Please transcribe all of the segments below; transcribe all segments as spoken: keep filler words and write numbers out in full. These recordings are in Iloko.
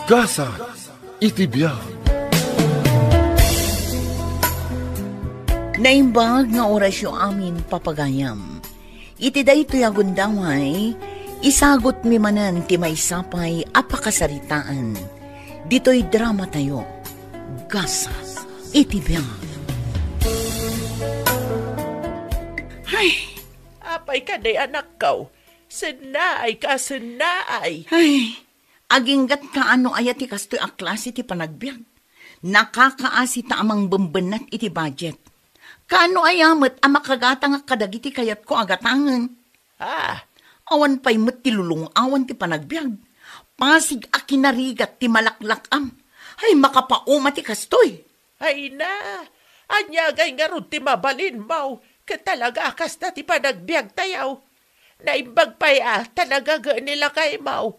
Gasat iti biag. Naimbag nga orasyo amin, papagayam. Iti daytoy a gundaway, isagutmi manen ti maysa pay a pakasaritaan. Ditoy dramatayo, Gasat iti biag. Ay, apay kadi, anakko? Sennaay ka, sennaay. Ay, aginggat kaano aya ti kastoy a klase ti panagbiag? Nakakaasi ta a mangbembennat iti budget. Kaano aya met a makagatangak kadagiti kayatko a gatangen? Ah, awan pay met ti lulung-awan ti panagbiag. Pasig a kinarigat ti malaklak-am. Ay, makapauma ti kastoy. Ay na, ania ngay ngarud ti mabalinmo? Ket talaga a kasta ti panagbiagtayo. Naimbag pay a ta nagageni lakaymo.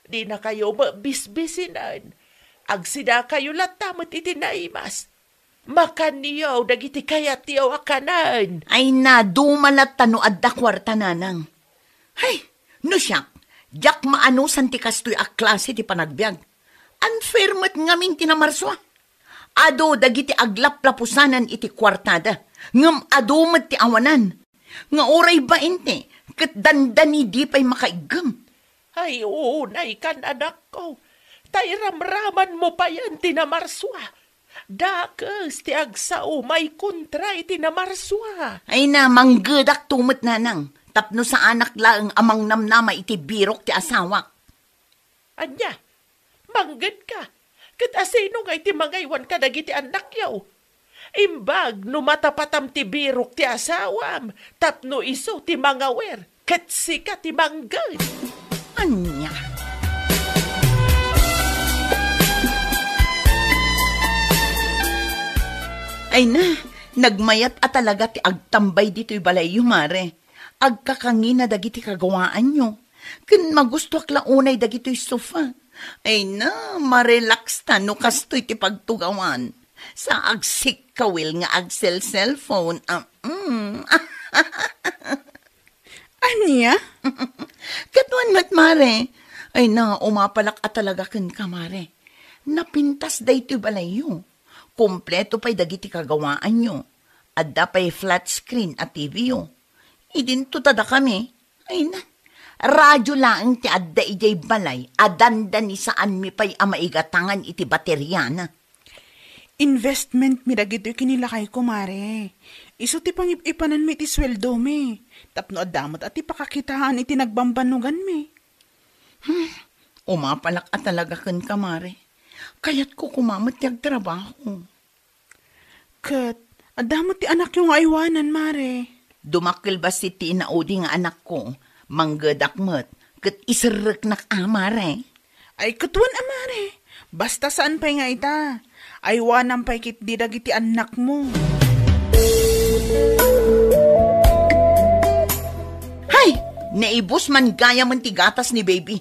Dinakayo met bisbisinen. Agsidakayo latta met iti naimas. Makanyo dagiti kayatyo a kanen. Ay na, duma latta no adda kuarta, nanang. Hay, no siak, diak maanusan ti kastoy a klase ti panagbiag. Unfair met ngamin ti namarsua. Adu dagiti aglaplapusanan iti kuartada, ngem adu met ti awanan. Nga uray bainte, ket dandani di pay makaiggem. Ay, unay kan, anakko. Ta iramramanmo payen ti namarsua. Dakes ti agsao maikontra iti namarsua. Ay na, manggedak to met, nanang, tapno saanak laeng a mangnamnama iti birok ti asawak. Ania? Manggedka? Ket asino ngay ti mangaywan kadagiti annakyo? Imbag no matapatam ti birok ti asawam tapno isu ti mangawer ket sika ti mangged. Ania? Ay na, nagmayat a talaga ti agtambay ditoy balayyo, mare. Agkakangina dagiti kagawaanyo. Ken magustoak la unay dagitoy sofa. Ay na, marelax ta no kastoy ti pagtugawan. Sa agsikkawil nga agsel-cellphone. Ah, mm. Ania? Katuan met, mare. Ay na, umapalak a talaga kenka, mare. Napintas daytoy balayyo. Kompleto pay dagiti kagawaanyo. Adda pay flat screen a T V yo. Idinto ta dakami. Ay na, radyo laeng ti adda idiay balay a dandani, saanmi pay a maigatangan iti bateriana. Investment mi dagitoy ken ni lakayko, mare. Isu ti pangip-ipananmi iti sueldomi. Tapno adda met a ti pakakitaan iti nagbambannoganmi. Hmm, umapalak a talaga kenka, mare. Kayatko koma met ti agtrabaho. Ket, adda met ti anakyo nga aywanan, mare. Dumakkel bassit ti inaudi nga anakko. Manggedak met, ket iserreknak a, mare. Ay, katuan a, mare. Basta saan pay nga ita. Aywanam pay ketdi dagiti annakmo. Hay! Naibus man gayamen ti gatas ni baby.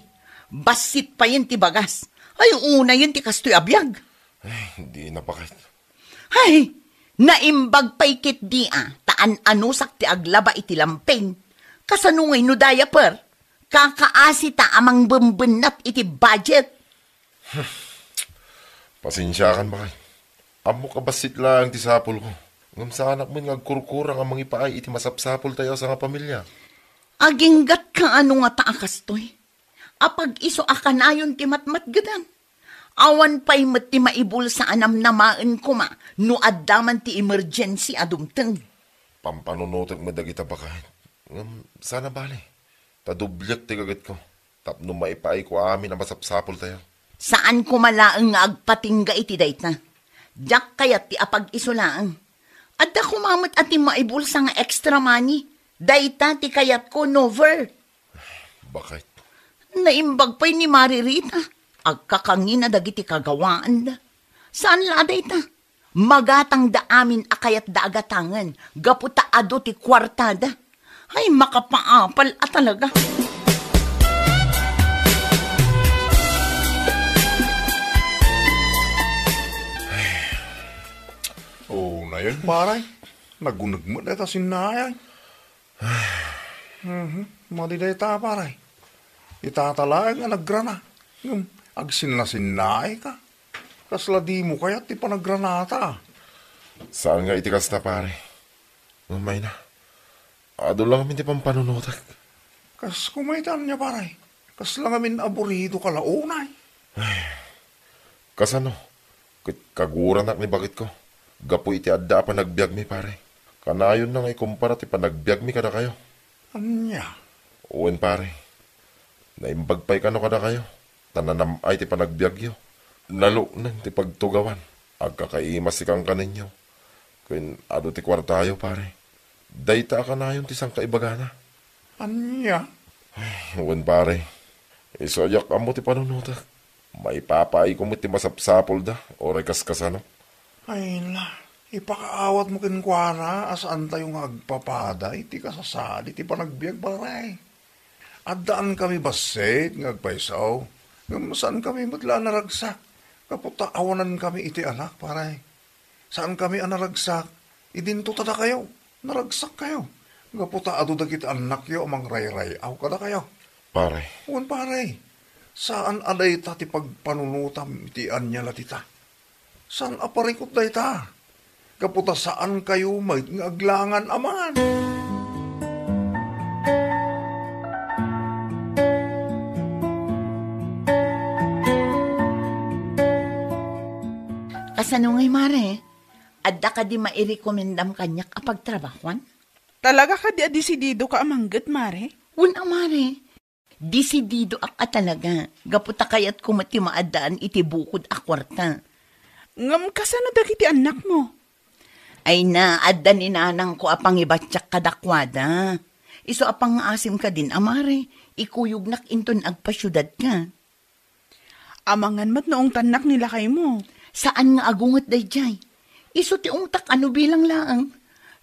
Bassit payen ti bagas. Ay, unayen ti kastoy a biag. Ay, di na, baket. Hay, naimbag pay ketdi a, ta an-anusak ti aglaba iti lampeng. Kasano ngay no diaper? Kakaasi ta a mangbembennat iti budget. Pasensiakan, baket. Ammok a bassit laeng ti sapulko. Ngem saanak met nga agkurkurang a mangipaay iti masapsapultayo a sangapamilia. Aginggatka ano ngata a kastoy? Apag-isu a kanayon ti matmatgedan. Awan pay met ti maibulsa a namnamaen koma no adda man ti emergency a dumteng. Pampanunotek met dagita, baket. Ngem saan a bale, ta doblek ti gagetko tapno maipaayko amin a masapsapultayo. Saan koma laeng nga agpatingga iti dayta. Diak kayat ti apag-isu laeng. Adda koma met a ti maibulsa nga extra money. Dayta ti kayatko, Nover. Baket. Naimbag pay ni Mari Rita. Agkakangina dagiti kagawaanda. Saan la a dayta? Magatangda amin a kayatda a gatangen gapu ta adu ti kuartada. Ay, makapaapal a talaga. Oh, nayon, pare. Naguneg met dayta sinnayan. Mhm. Madi dayta, pare. Itata laeng a nagrana. Ngem, Agsinnasinnaayka. Kasla dimo kayat ti panagranata. Saan nga iti kasta, pare. Ngem mayna, adu lang amin ti pampanunotek. Kas kumaytan niya, pare. Kasla ngamin aburido ka la unay. Kasano? Ket kaguranak ni baketko. Gapu iti adda a panagbiagmi, pare. Kanayon na nga ikumpara ti panagbiagmi kadakayo. Ania? Wen, pare. Naimbag pay kano kadakayo. Ta nanam-ay ti panagbiagyo. Nalukneng ti pagtugawan. Agkakaimas ti kankanenyo. Ken adu ti kuartayo, pare. Dayta a kanayon ti sangkaibagana. Ania? Wen, pare. Isu a diak ammo ti panunotek. Maipapaayko met ti masapsapulda, uray kaskasano. Ay la, ipakaawatmo kenkuana a saantayo nga agpapada iti kasasadi ti panagbiag, pare. Addaan kami bassit nga agpayso, ngem saan kami met la a naragsak, gapu ta awanan kami iti anak, pare. Saan kami a naragsak, idinto ta dakayo, naragsak kayo. Gapu ta adu dagiti annakyo a mangray-ray-aw kadakayo. Pare. Wen, pare, saan a dayta ti pagpanunotam iti ania la dita. Saan a parikut dayta. Gapu ta saan kayo met nga aglangan aman. Kasano ngay, mare? Adda kadi mairekomendam kaniak a pagtrabahoan? Talaga kadi a disidido ka a mangged, mare? Wen a, mare. Disididoak a talaga, gapu ta kayatko met ti maaddaan iti bukod a kuarta. Ngem kasano dagiti annakmo? Ay na, adda ni nanangko a pangibatiak kadakuada. Isu a pangngaasim kadin a, mare, ikuyognak inton agpasiudadka. Amangan met no ungtannak ni lakaymo. Saan nga agunget daydiay. Isu ti ungtak a no bilang laeng.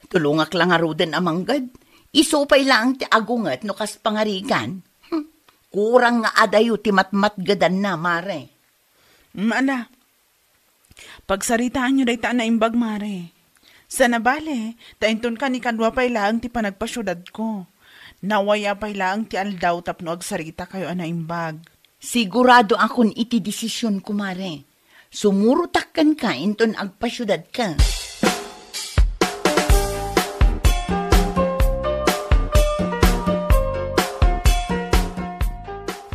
Tulongak la ngaruden a mangged. Isu pay laeng ti agunget no kas pangarigan. Hmm. Kurang nga adayo ti matmatgedanna, mare. Mm, ala. Pagsaritaanyo dayta a naimbag, mare. Saan a bale, ta inton kanikadua pay laeng ti panagpasiudadko. Nawaya pay laeng ti aldaw tapno agsaritakayo a naimbag. Siguradoakon iti desisionko, mare. Sumurotak kenka inton agpasiudadka.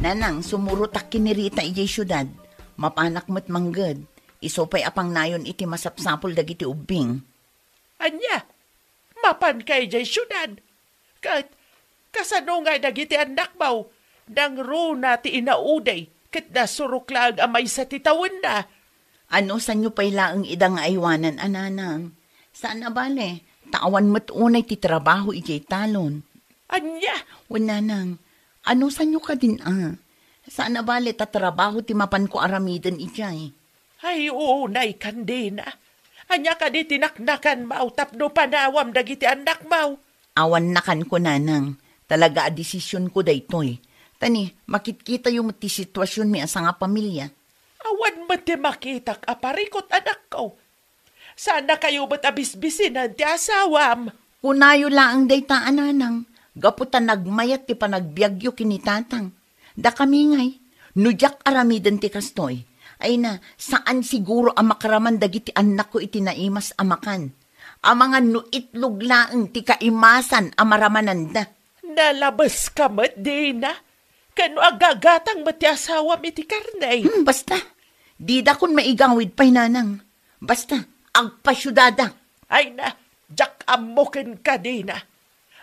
Nanang, sumurotak ken ni Rita idiay siudad. Mapanak met mangged. Isu pay a pangnayon iti masapsapul dagiti ubbing. Ania? Mapanka idiay siudad? Ket kasano ngay dagiti annakmo? Nangruna ti inaudi, ket nasurok laeng a maysa ti tawenna. Anusanyo pay laeng ida nga aywanan a nanang? Saan a bale, ta awan met unay ti trabaho idiay talon. Ania? Wen nanang, anusanyo kadin a? Saan a bale ta trabaho ti mapanko aramiden idiay. Ay, unay, Candina. Ania kadi ti naknakanmo tapno panawam dagiti annakmo? Awan nakanko, nanang. Talaga a desisionko daytoy. Ta ni, makitkitayo met ti situasionmi a sangapamilia. Awan met ti makitak a parikut, anakko. Saannakayo met a bisbisinen ti asawam. Kunayo laeng dayta a nanang, gapu ta nagmayat ti panagbiagyo ken ni tatang. Dakami ngay, no diak aramiden ti kastoy, ay na, saan siguro a makaraman dagiti annakko iti naimas a makan. Amangan no itlog laeng ti kaimasan a maramananda. Nalabeska met, Dina. Ken no agagatang met ti asawam iti karne. Hmm, basta. Didakon maigawid pay, nanang. Basta, agpasiudadak. Ay na, diak ammo kenka, Dina.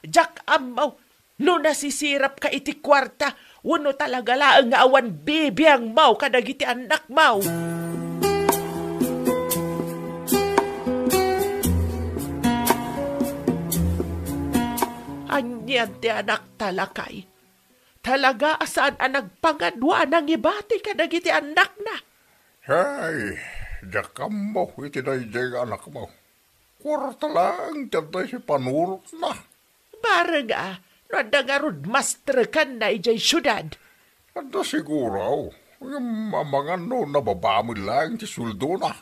Diak ammo no nasisirapka iti kuarta wenno talaga laeng nga awan bibiangmo kadagiti annakmo. Anian ti anakta, lakay? Talaga a saan a nagpangadua a nangibati kadagiti annakna. Hay, diak ammo iti daydiay nga anakmo. Kuarta laeng ti adda iti panurotna. Bareng a, no adda ngarud mastrekanna idiay siudad? Adda siguro, ngem amangan no nababa met laeng ti sueldona.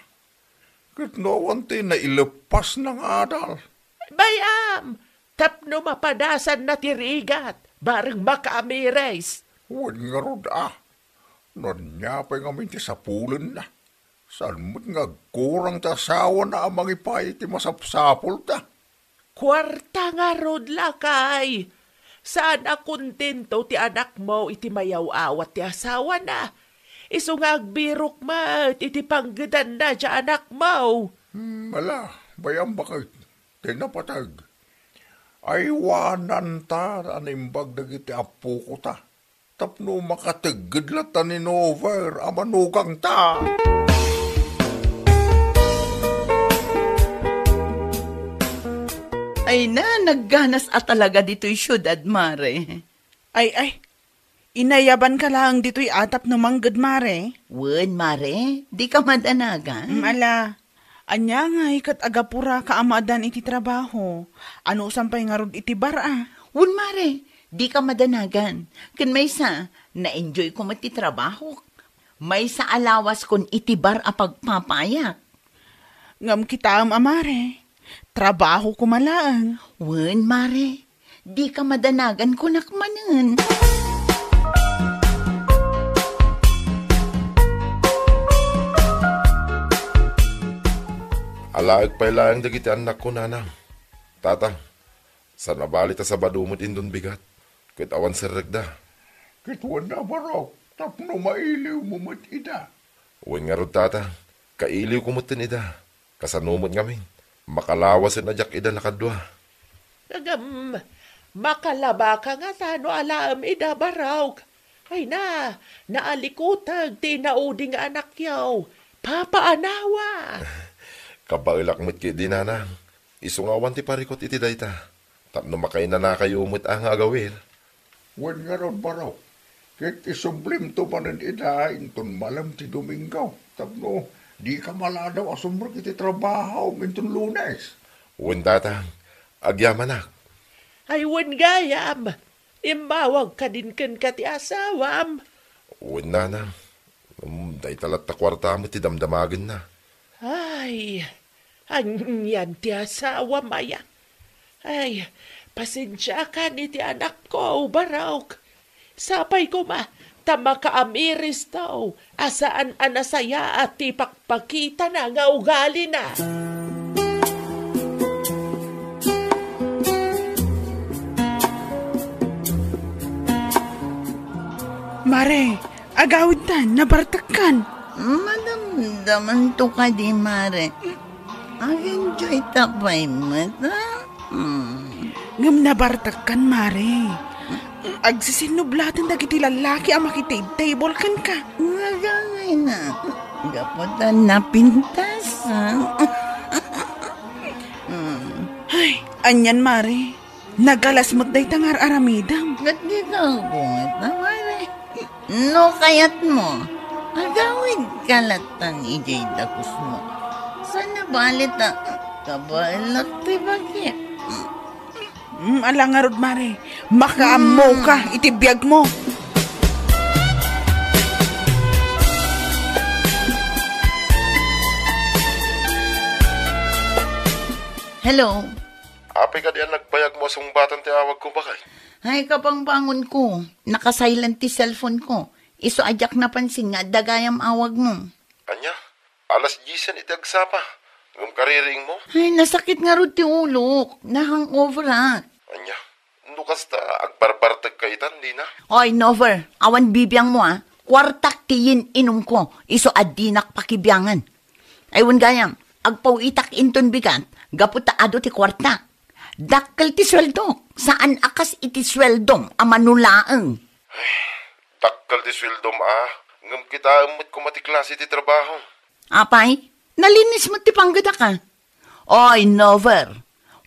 Ket no awan ti naileppasna nga adal? Bay-am, tapno mapadasanna ti rigat, bareng makaamiris. Wen ngarud a, No ania pay ngamin ti sapulenna? Saan met nga agkurang ti asawana a mangipaay iti masapsapulda? Kuarta ngarud, lakay. Saan a kontento ti anakmo iti mayaw-awat ti asawana. Isu nga agbirok met iti panggedanna ti anakmo. Hmm, ala, bay-am baket. Ti napateg. Aywananta a naimbag dagiti appokota. Tapno makategged latta ni Nover a manugangta. Ay na, nagganas a talaga ditoy siudad, mare. Ay, ay, inayabanka laeng ditoy a tapno mangged, mare. Wen, mare, dika madanagan. Mm, ala, ania ngay ket agapuraka a maadan iti trabaho? Anusan pay ngarud iti bar a? Wen, mare, dika madanagan. Ken maysa, na-enjoyko met ti trabahok. Maysa a lawaskon iti bar a pagpapaayak. Ngem kitaem a, mare, trabaho koma laeng. Wen, mare, dika madanagan kunak manen. Alaek pay laeng dagiti annakko, nanang. Tatang, saan a bali ta Sabado met inton bigat, ket awan serrekda. Ket wen a, Barok, tapno mailiwmo met ida. Wen ngarud, tatang, kailiwko metten ida. Kasano met ngamin? Makalawasen a diak ida nakadua. Ngem, makalabaka ngata no alaem ida, Barok. Ay na, naalikuteg ti inaudi nga anakyo. Papaanawa. Kabaelak met ketdi, nanang. Isu nga awan ti parikut iti dayta. Tapno makainanakayo met a nga agawir. Wen ngarud, Barok, ket isublimto manen ida inton malem ti Domingo, tapno dika maladaw a sumrek iti trabahom inton Lunes. Wen, tatang, agyamanak. Ay, wen gayam, immawag kadin kenka ti asawam. Wen, nanang, mm, dayta latta kuarta met ti damdamagenna. Ay, anian ti asawam aya? Ay, pasensiakan iti anakko, Barok. Sapay koma ta makaamiristo a saan a nasayaat ti ipakpakitana nga ugalina. Mare, agawidtan, nabartekkan. Madamdamanto kadi, mare. Ag-enjoy ta pay met, ha? Hmm. Ngem nabartekkan, mare. Agsisinublaten dagiti lallaki a makitable kenka. Nagangayna. Gapu ta napintas, ha? Hmm. Ay, anian, mare. Nagalas met dayta nga ar-aramidem. Ket dika aggunget, mare. No kayatmo, agawidka lattan idiay dakusmo. Saan a bali ta kabaelak ti bagik. Mm, ala ngarud, mare. Makaammoka iti biagmo. Hello? Apay kadi a nagbayagmo a sungbatan ti awagko, baket? Ay, kapangpangonko, naka-silent ti cellphone ko. Isu a diak napansin nga adda gayam awagmo. Ania? Alas diesen iti agsapa, ngem kaririingmo? Ay, nasakit ngarud ti ulok. Na-hangover ak. Ania? No kasta, agbarbartekka itan, dina? Oy, Nover, awan bibiangmo, a. Kuartak ti yin-inumko, isu a dinak pakibiangan. Ay, wen gayam, agpaw-itak inton bigat, gapu ta adu ti kuarta. Dakkel ti sueldok, saan a kas iti sueldom a mano laeng. Ay, dakkel ti sueldom, a, ngem kitaem met koma ti klase ti trabaho. Apay, nalinis met ti panggedak, a. Oy, Nover,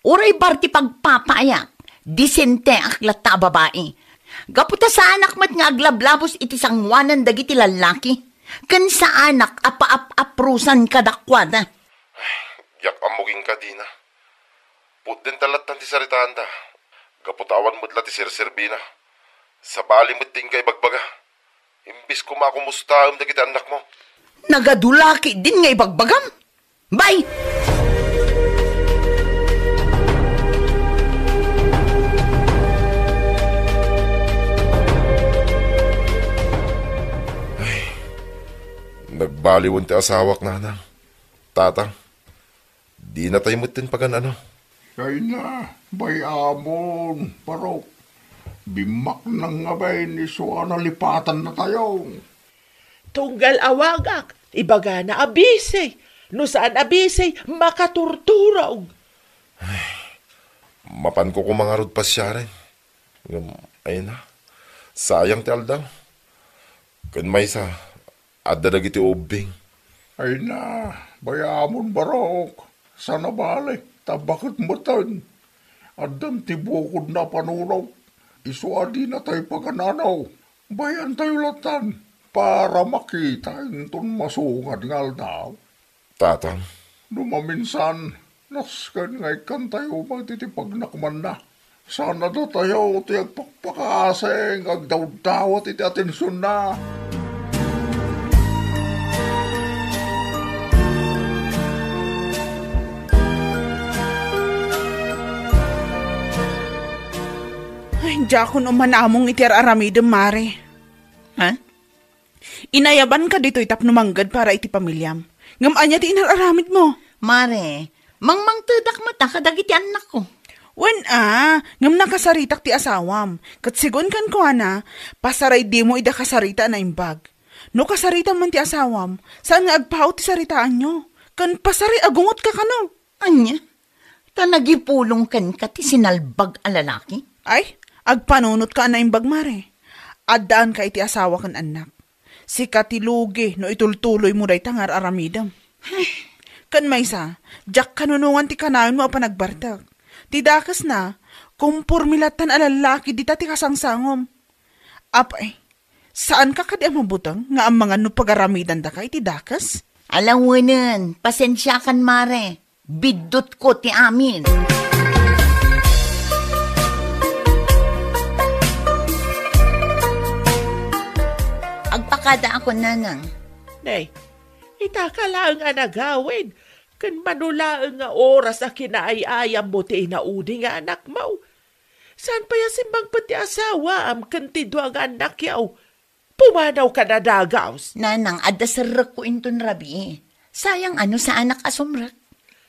uray bar ti pagpapaayak, disenteak latta a babai. Gapu ta saanak met nga aglablabos iti sangoanan dagiti lallaki, ken saanak a paap-aprosan kadakuada. Diak ammo kenka, dina. Pudden ta lattan ti saritaanda. Gapu ta awan met la ti serserbina. Sabali met ti inka ibagbaga. Imbes koma a kumustaem dagiti annakmo. Nagadulaki din nga ibagbagam? Bay! Ay, Nagbaliwen ti asawak, nanang. Tata, dinatay metten pagan-ano. Ay na, bay-amon, Barok. Bimmaknang ngamin isu a nalipatannatayo. Tunggal awagak, ibagana a busy. No saan a busy, makaturturog. Mapanko koma ngarud pasiaren. Ngem, ay na, sayang ti aldaw. Ken maysa, adda dagiti ubbing. Ay na, bay-amon, Barok. Saan a bale, ta baket metten. Addan ti bukodna a panunot. Isu a dinatay pagan-ano. Bayantayo lattan para makita inton masungad nga aldaw. Tatang. No maminsan, nasken nga ikkantayo met iti pagnakmanna. Saan a datayo ti agpakpakaasi nga agdawdawat iti atensionna. Ay, diakon umanamong iti ar-aramidem, Mare. Ha? Inayabanka ditoy tapno manggad para iti pamiliam. Ngem ania ti inar-aramidmo? Mare, mangmangtedak met a kadagiti annakko. Wen a, ngem nakasaritak ti asawam. Ket sigun kenkuana, pasaray dimo ida kasarita a naimbag. No kasaritam man ti asawam, saan nga agpaut ti saritaanyo. Ken pasaray agungotka kano. Ania? Ta nagipulong kenka ti sinalbag a lalaki? Ay, agpanunotka a naimbag, Mare. Addaanka iti asawa ken annak. Sika ti lugi no itultuloymo dayta nga ar-aramidem. Ken maysa, diak kanunongan ti kanayon mo a panagbartek. Ti dakesna, komporme lattan a lallaki dita ti kasangsangom. Apay, saanka kadi a mabuteng nga ammangan no pagaramidandaka iti dakes? Alawenen, pasensiakan, Mare. Biddutko ti amin. Agpakadaakon, Nanang. Nay, itaka laeng a nagawid, ken mano laeng nga oras a kinaay-ayammo ti inaudi nga anakmo. Saan pay a simmangpet ti asawaam ken ti dua nga annakyo? Pumanawka a dagaus. Nanang, adda serrekko inton rabii. Sayang a no saanak a sumrek.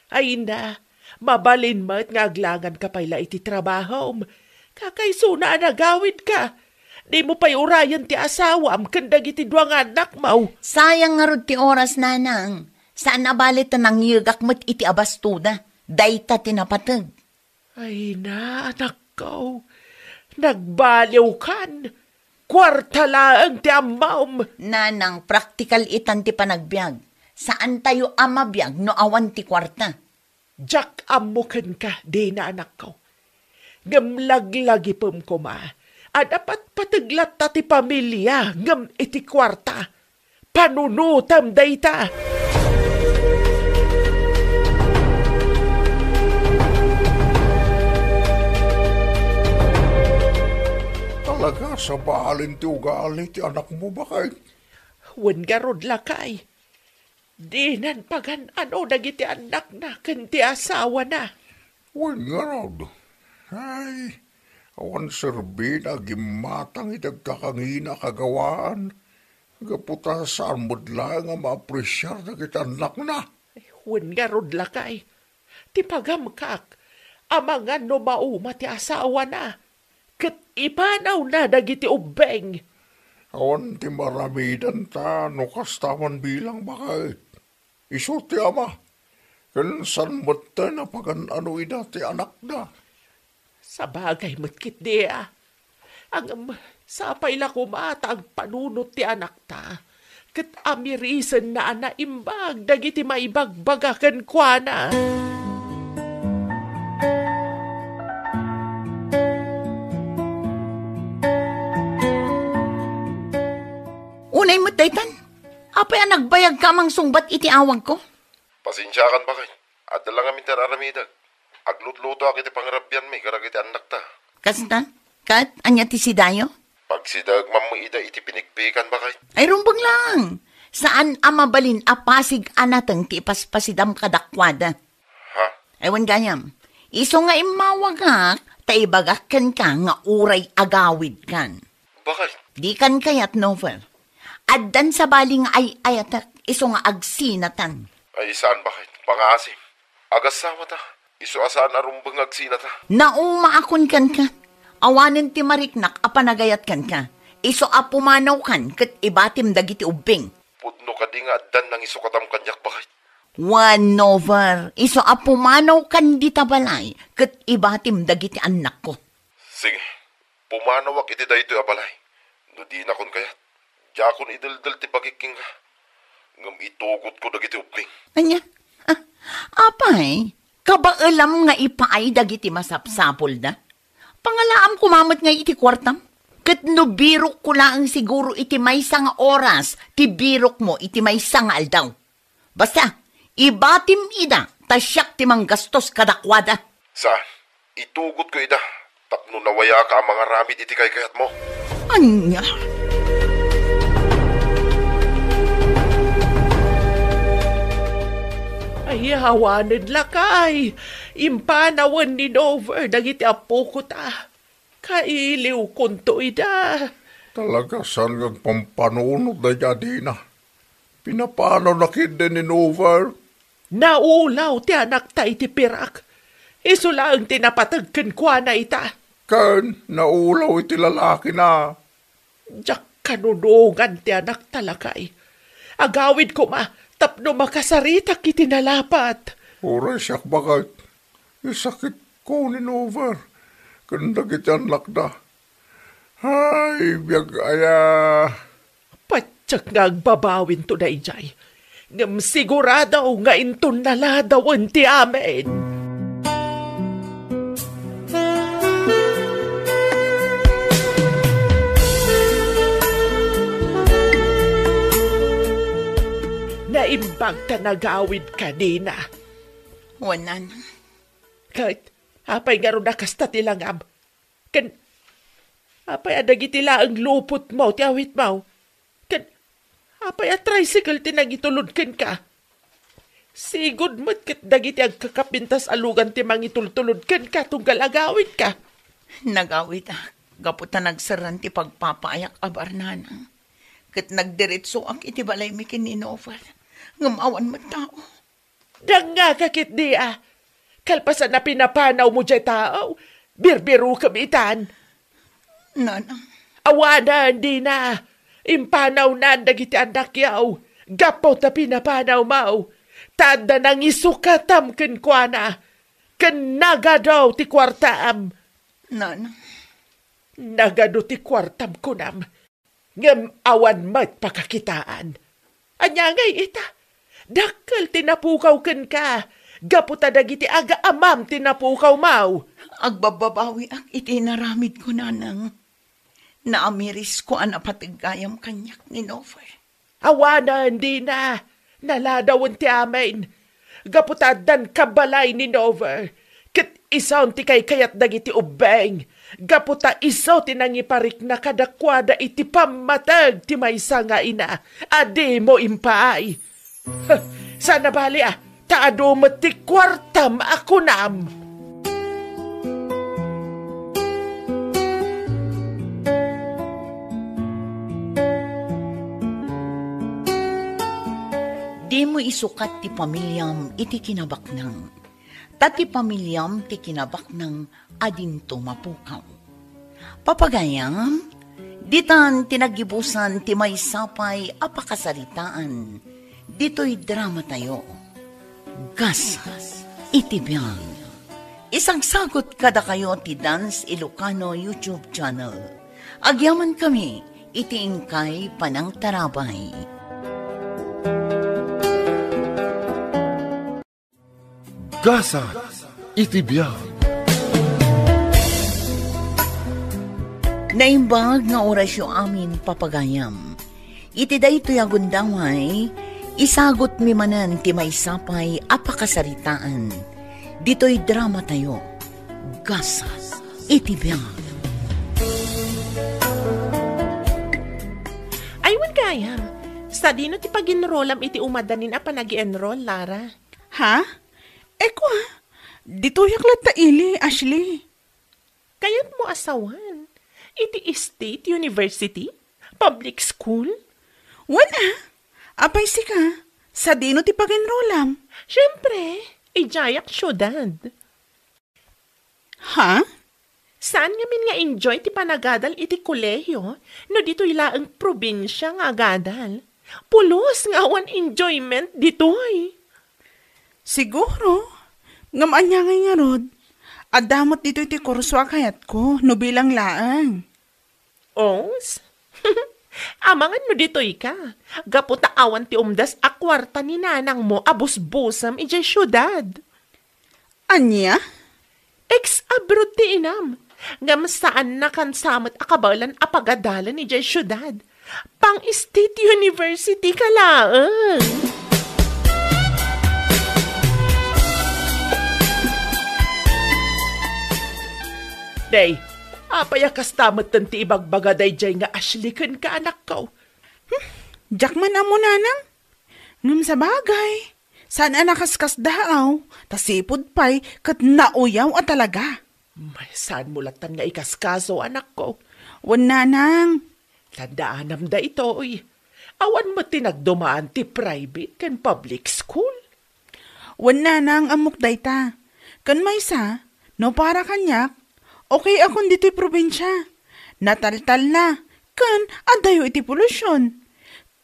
Ay na, mabalin met nga aglanganka pay la iti trabahom. Kakaisuna a nagawidka. Dimo pay urayen ti asawam ken dagiti dua nga annakmo. Sayang ngarud ti oras, Nanang. Saan a bale ta nangyegak met iti abastoda. Dayta ti napateg. Ay na, anakko. Nagbaliwkan. Kuarta laeng ti ammom. Nanang, praktikal itan ti panagbiag. Saantayo a mabiag no awan ti kuarta. Diak ammo kenka, dina, anakko. Ngem laglagipem koma. Adda patpateg latta ti pamilia ngem iti kuarta. Panunotem dayta. Talaga, sabalen ti ugali ti anakmo, baket? Wen ngarud, lakay. Dinan pagan-ano dagiti annakna ken ti asawana. Wen ngarud, ay, awan serbina a gimmatang iti agkakangina a kagawaan, gapu ta saan met laeng a maapresiar dagiti annakna. Wen ngarud, lakay, ti pagamkak, amangan no mauma ti asawana, ket ipanawna dagiti ubbing. Awan ti maramidanta no kasta man bilang, baket. Isu ti ama, ken saan metten a pagan-ano ida ti anakda. Sabagay met ketdi a. Ngem, sapay la koma ta agpanunot ti anakta, ket amirisenna a naimbag dagiti maibagbaga kenkuana. Unay met daytan, apay a nagbayagka a mangsungbat iti awagko? Pasensiakan, baket. Adda la ngamin ti ar-aramidek. Aglutlutoak iti pangrabianmi kadagiti annakta. Kasta? Ket ania ti sidayo? Pagsidaek man met ida iti pinikpikan, baket. Ay, rumbeng lang. Saan a mabalin a pasig a nateng ti ipaspasidam kadakuada. Ha? Ay, wen gayam. Isu nga immawagak, ta ibagak kenka nga uray agawidkan. Baket? Dikan kayat, Novel. Addan sabali nga ay-ayatek isu nga agsinatan. Ay, saan, baket? Pangaasim. Agasawata. Isu a saan a rumbeng nga agsinata. Naumaakon kenka. Awanen ti mariknak a panagayat kenka. Isu a pumanawkan ket ibatim dagiti ubbing. Pudno kadi nga addan nangisukatam kaniak, baket? Wen, Nover, isu a pumanawkan dita balay ket ibatim dagiti annakko. Sige, pumanawak iti daytoy a balay. No dinakon kayat, diakon ideldel ti bagik kenka, ngem itugotko dagiti ubbing. Ania? Ah, apay, kabaelam nga ipaay dagiti masapsapulda? Pangalaam koma met nga iti kuartam. Ket no birokko laeng, siguro iti maysa nga oras ti birokmo iti maysa nga aldaw. Basta, ibatim ida, ta siak ti manggastos kadakuada. Saan? Itugotko ida tapno nawayaka a mangaramid iti kaykayatmo. Ania? Ay, awanen lakay. Impanawen ni Nover dagiti appoko ta. Kailiwkonto ida. Talaga saan nga agpampanunot daydi adina. Pinapanawna ketdi ni Nover. Naulaw ti anakta iti pirak. Isu laeng ti napateg kenkuana ita. Ken naulaw iti lalakina. Diak kanunongan ti anakta, lakay. Agawid koma tapno makasaritak iti nalapat. Uray siak, baket. Isakitko ni Nover ken dagiti annakda. Ay, biag aya. Patiek nga agbabawinto daydiay. Ngem sigurado nga inton naladawen ti amin. Naimbag ta nagawidka, Dina. Wen, Nanang. Ket, apay ngarud a kasta ti langam? Ken, apay a dagiti laeng lupotmo ti awitmo? Ken, apay a tricycle ti nangitulod kenka? Sigud met ket dagiti agkakapintas a lugan ti mangitultulod kenka tunggal agawidka. Nagawid, ah, gapu ta nagserreng ti pagpapaayak a bar, Nanang. Ket nagdiretsoak iti balaymi ken ni Nover. Ngem awan met tao. Dangngaka ketdi a kalpasan a pinapanawmo diay tao, birbirukem itan. Nanang. Awanen, Dina. Impanawnan dagiti annakyo gapu ta pinapanawmo. Ta adda nangisukatam kenkuana. Ken nagadu ti kuartam. Nanang. Nagadu ti kuartam, kunam. Ngem awan met pakakitaan. Ania ngay ita? Dakkel ti napukaw kenka, gapu ta dagiti agaamam ti napukawmo. Agbabbabawiak iti inaramidko, Nanang. Naamirisko a napateg gayam kaniak ni Nover. Awanen, Dina. Naladawen ti amin. Gapu ta addan kabalay ni Nover, ket isun ti kaykayat dagiti ubbing, gapu ta isu ti nangiparikna kadakuada iti pammateg ti maysa nga ina a dimo impaay. Huh, saan a bali a, ta adu met ti kuartam a kunam. Dimo isukat ti pamiliam iti kinabaknang, ta ti pamiliam ti kinabaknang a dinto mapukaw. Papagayam, ditan ti naggibusan ti maysa pay a pakasaritaan ditoy dramatayo, Gasat iti Biag. Isagsagut kadakayo ti Dance Ilocano YouTube channel. Agyamankami iti inkay panangtarabay. Gasat iti Biag. Naimbag nga orasyo amin, papagayam. Iti daytoy a gundaway, isagutmi manen ti maysa pay a pakasaritaan ditoy dramatayo, Gasat iti Biag. Ay, wen gayam, sadino ti pag-enrollam iti umadanin a panag-enroll, Lara? Ha? Ekwa, ditoyak latta ili, Ashley. Kayatmo a sawen iti state university, public school, Wen a, apay sika? Sadino ti pag-enrolam? Siempre, idiayak siudad. Ha? Saan ngamin nga enjoy ti panagadal iti kolehio no ditoy laeng probinsia nga agadal? Pulos nga awan enjoyment ditoy. Siguro. Ngem ania ngay ngarud? Adda met ditoy ti kurso a kayatko no bilang laeng. Os? Amangan no ditoy ka, gapu ta awan ti umdas a kuarta ni nanangmo a busbusem idiay siudad. Ania? Ex-abroad ti inam. Ngem saanna kansa met a kabaelan a pagadalen idiay siudad. Pang-state university ka laeng. Day, apay a kasta metten ti ibagbaga daydiay nga Ashley kenka, anakko? Hmm, diak man ammo, nanang. Ngem sabagay, saan a nakaskasdaaw, ta sipud pay ket nauyaw a talaga. May, saanmo lattan nga ikaskaso, anakko? Wen, nanang. Tandaanam daytoy. Awan met ti nagdumaan ti private ken public school. Wen, nanang, ammok dayta. Ken maysa, no para kaniak, okay akon ditoy probinsia. Nataltalna, ken adayo iti polusyon.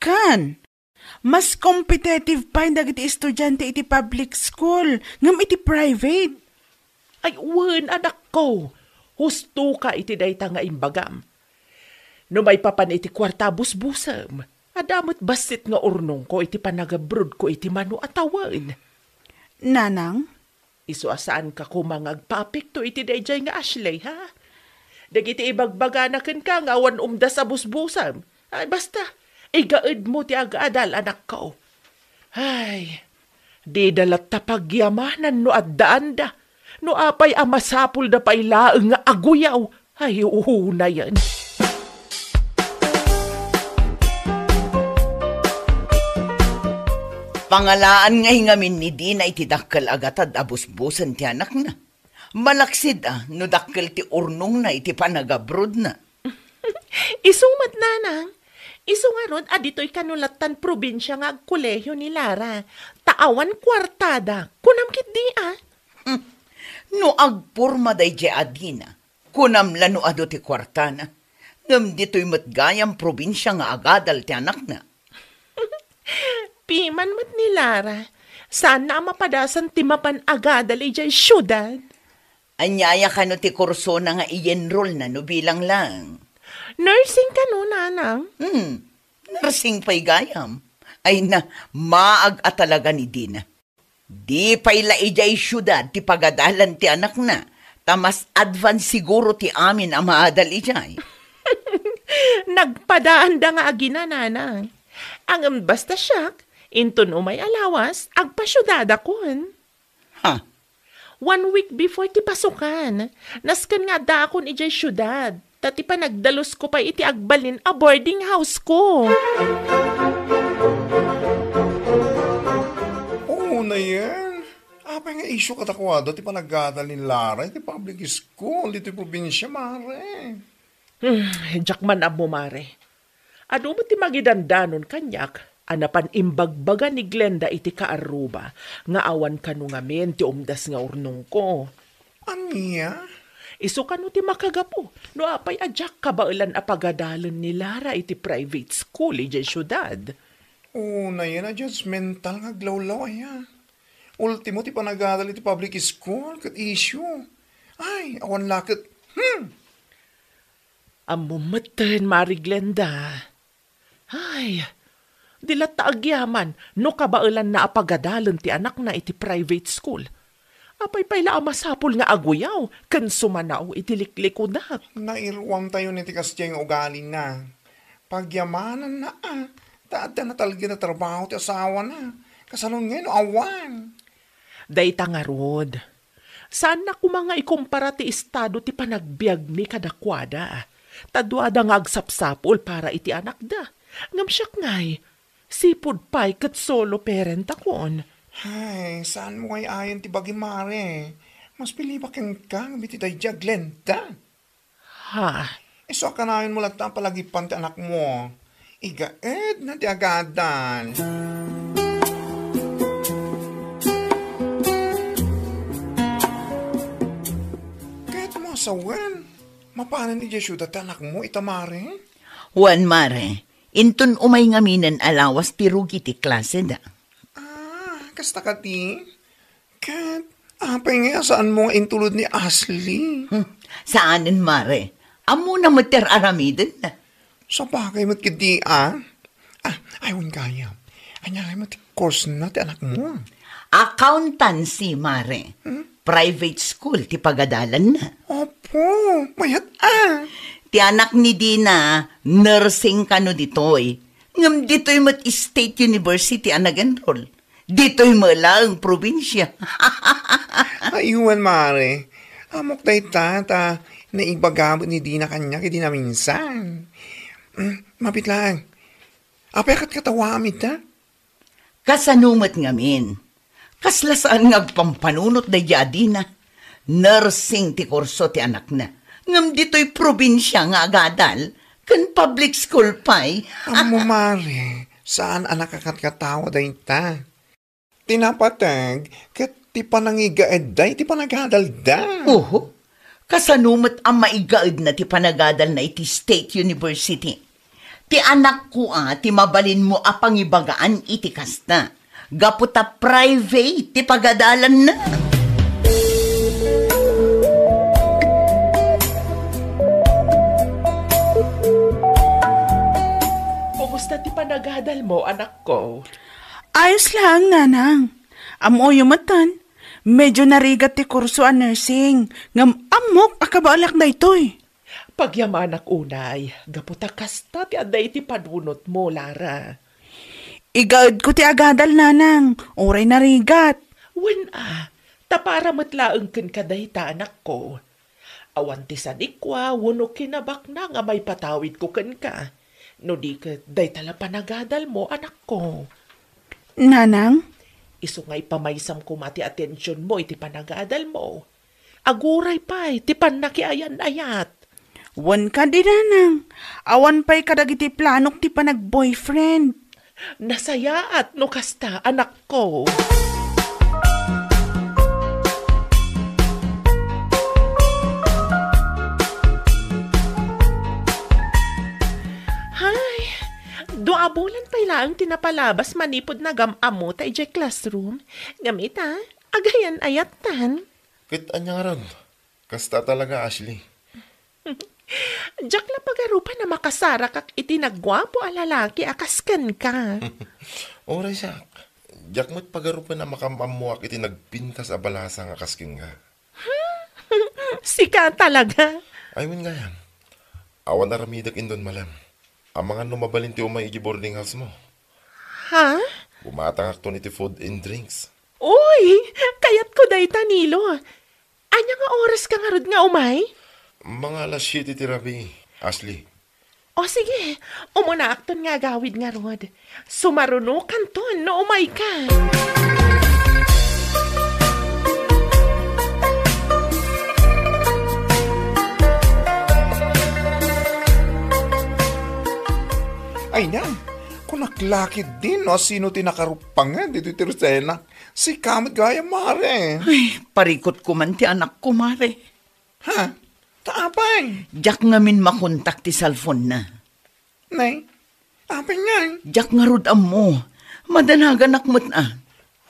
Ken, mas competitive pay dagiti estudiante iti public school ngem iti private. Ay, wen, anakko. Husto ka iti dayta nga imbagam. No maipapan iti kuarta a busbusem, adda met bassit nga urnongko iti panagabrodko iti mano a tawen. Nanang? Isu a saanka koma nga agpaapekto iti daydiay nga Ashley, ha? Dagiti ibagbagana kenka nga awan umdas a busbusem. Ay, basta, igaedmo ti agadal, anakko. Ay, dida latta pagyamanan no addaanda. No apay a masapulda pay laeng nga aguyaw, ay, unayen. Pangalaan ngay ngamin ni Dina iti dakkel a gatad a busbusen ti anakna. Malaksid a no dakkel ti urnongna iti panagabrodna. Isu met, nanang. Isu ngarud a ditoy kano lattan probinsia nga agkolehio ni Lara. Ta awan kuartada. Kunam ketdi a? Hmm. No agporma daydiay a Dina, kunam la no adu ti kuartana. Ngem ditoy met gayam probinsia nga agadal ti anakna. Piman met ni Lara, saanna a mapadasan ti mapan agadal idiay siudad. Aniaya kano ti kursona nga i-enrollna no bilang laeng? Nursing kano, nanang? Hmm, nursing pay gayam. Ay na, maag a talaga ni Dina. Di pay la idiay siudad ti pagadalan ti anakna, ta mas advance siguro ti amin a maadal idiay. Nagpadaanda nga agina, nanang. Ngem basta siak, inton umay a lawas, agpasiudadakon. Ha? One week before ti pasukan, nasken nga addaakon idiay siudad, ta ti panagdalusko pay iti agbalin a boarding house ko. Oo, nayen. Apay nga isyu kadakuada ti panagadal ni Lara iti public school ditoy probinsia, mare? Hmm, diak man ammo, mare. Adu met ti mangidandanon kaniak a napan imbagbaga ni Glenda iti kaarruba nga awan kano ngamin ti umdas nga urnongko. Ania? Isu kano ti makagapu no apay a diak kabaelan a pagadalen ni Lara iti private school idiay siudad. Unayen a judgmental nga aglawlaw aya. Ultimo ti panagadal iti public school ket isyu. Ay, awan la ket, hmm! Ammom metten, Mari Glenda. Ay, di latta agyaman no kabaelanna a pagadalen ti anakna iti private school. Apay pay la a masapul nga aguyaw ken sumanaw iti liklikudak? Nairuantayon iti kasdiay nga ugalina. Pagyamananna a, ta adda natalged a trabaho ti asawana. Kasalon ngay no awan? Dayta ngarud. Saanna koma nga ikumpara ti estado ti panagbiagmi kadakuada. Ta duada nga agsapsapul para iti anakda. Ngem siak ngay, sipud pay ket solo parent akon. Ay, saan mo ngay ayan ti bagi, Mare? Mas pilibak kenka nga biti daydi a Glenda. Ha? Isu a kanayonmo latta a palagipan ti anakmo. Igaedna ti agadal. Ket masawen, mapanen idiay siudad ti anakmo ita, Mare? Wen, Mare. Inton umay ngaminen a lawas ti rugi ti klaseda. Ah, kasta kadi? Ket apay nga saanmo nga intulod ni Ashley? Hmm, saanen, Mare. Ammona met ti ar-aramidenna. Sabagay met ketdi, a. Ah, ay, wen gayam. Ania ngay met ti course na ti anakmo? Accountancy, Mare. Hmm? Private school ti pagadalanna. Apo, mayat, a. Ti anak ni Dina, nursing kano ditoy. Ngem ditoy met State University a nag-enroll. Ditoy met laeng probinsia. Ay, wen, Mare. Ammok dayta, ta naibaga met ni Dina kaniak idi naminsan. Mm, mabiit laeng. Apay a katkatawaam ita? Kasano met ngamin? Kasla saan nga agpampanunot daydiay a Dina? Nursing ti kurso ti anakna. Ngem ditoy probinsia nga agadal, ken public school pay. Ammo, Mare, saan a nakakatkatawa dayta. Ti napateg ket ti panangigaedda iti panagadalda. Oho. Kasano met a maigaedna ti panagadalna iti State University? Ti anakko a ti mabalinmo a pangibagaan iti kasta. Gapu ta private ti pagadalanna. Kumusta ti panagadalmo, anakko? Ayos laeng, nanang. Ammoyo metten, medyo narigat ti kurso a nursing, ngem ammok a kabaelak daytoy. Pagyamanak unay, gapu ta kasta ti adda iti panunotmo, Lara. Igaedko ti agadal, nanang, uray narigat. Wen a, ta para met laeng kenka dayta, anakko. Awan ti sadikua wenno kinabakna nga maipatawidko kenka. No di ket dayta la panagadalmo, anakko. Nanang? Isu nga ipamaysam koma ti atensionmo iti panagadalmo. Aguray pay ti pannakiayan-ayat. Wen kadi, nanang, awan pay kadagiti planok ti panag-boyfriend. Nasayaat no kasta, anakko. Hay, dua a bulan pay laeng ti napalabas manipud nagam-ammo ta idiay classroom. Ngem ita, agayan-ayattan. Ket ania ngarud? Kasta talaga, Ashley. Diak la pagarupen a makasarakak iti nagguapo a lalaki a kas kenka. Uray siak, diak met pagarupen a makam-ammoak iti nagpintas a balasa nga kas kenka. Sika talaga. Ay, wen gayam. Awan aramidek inton malem. Amangan no mabalin ti umay iti boarding house mo. Ha? Bumatangakton iti food and drinks. Uy, kayatko dayta, Nilo. Ania nga oras ka ngarud nga umay? Mga alas siete ti rabii, Ashley. O sige, umunaakton nga agawid ngarud. Sumarunokanton no umay ka. Ay na, kunak lakit din no sino ti nakaruppangan dito ti Rosena. Sika met gayam, Mare. Ay, parikutko man ti anakko, Mare. Ha? Ta apay? Diak ngamin makontak ti cellphone-na. Nay, apay ngay? Diak ngarud ammo. Madanaganak met a.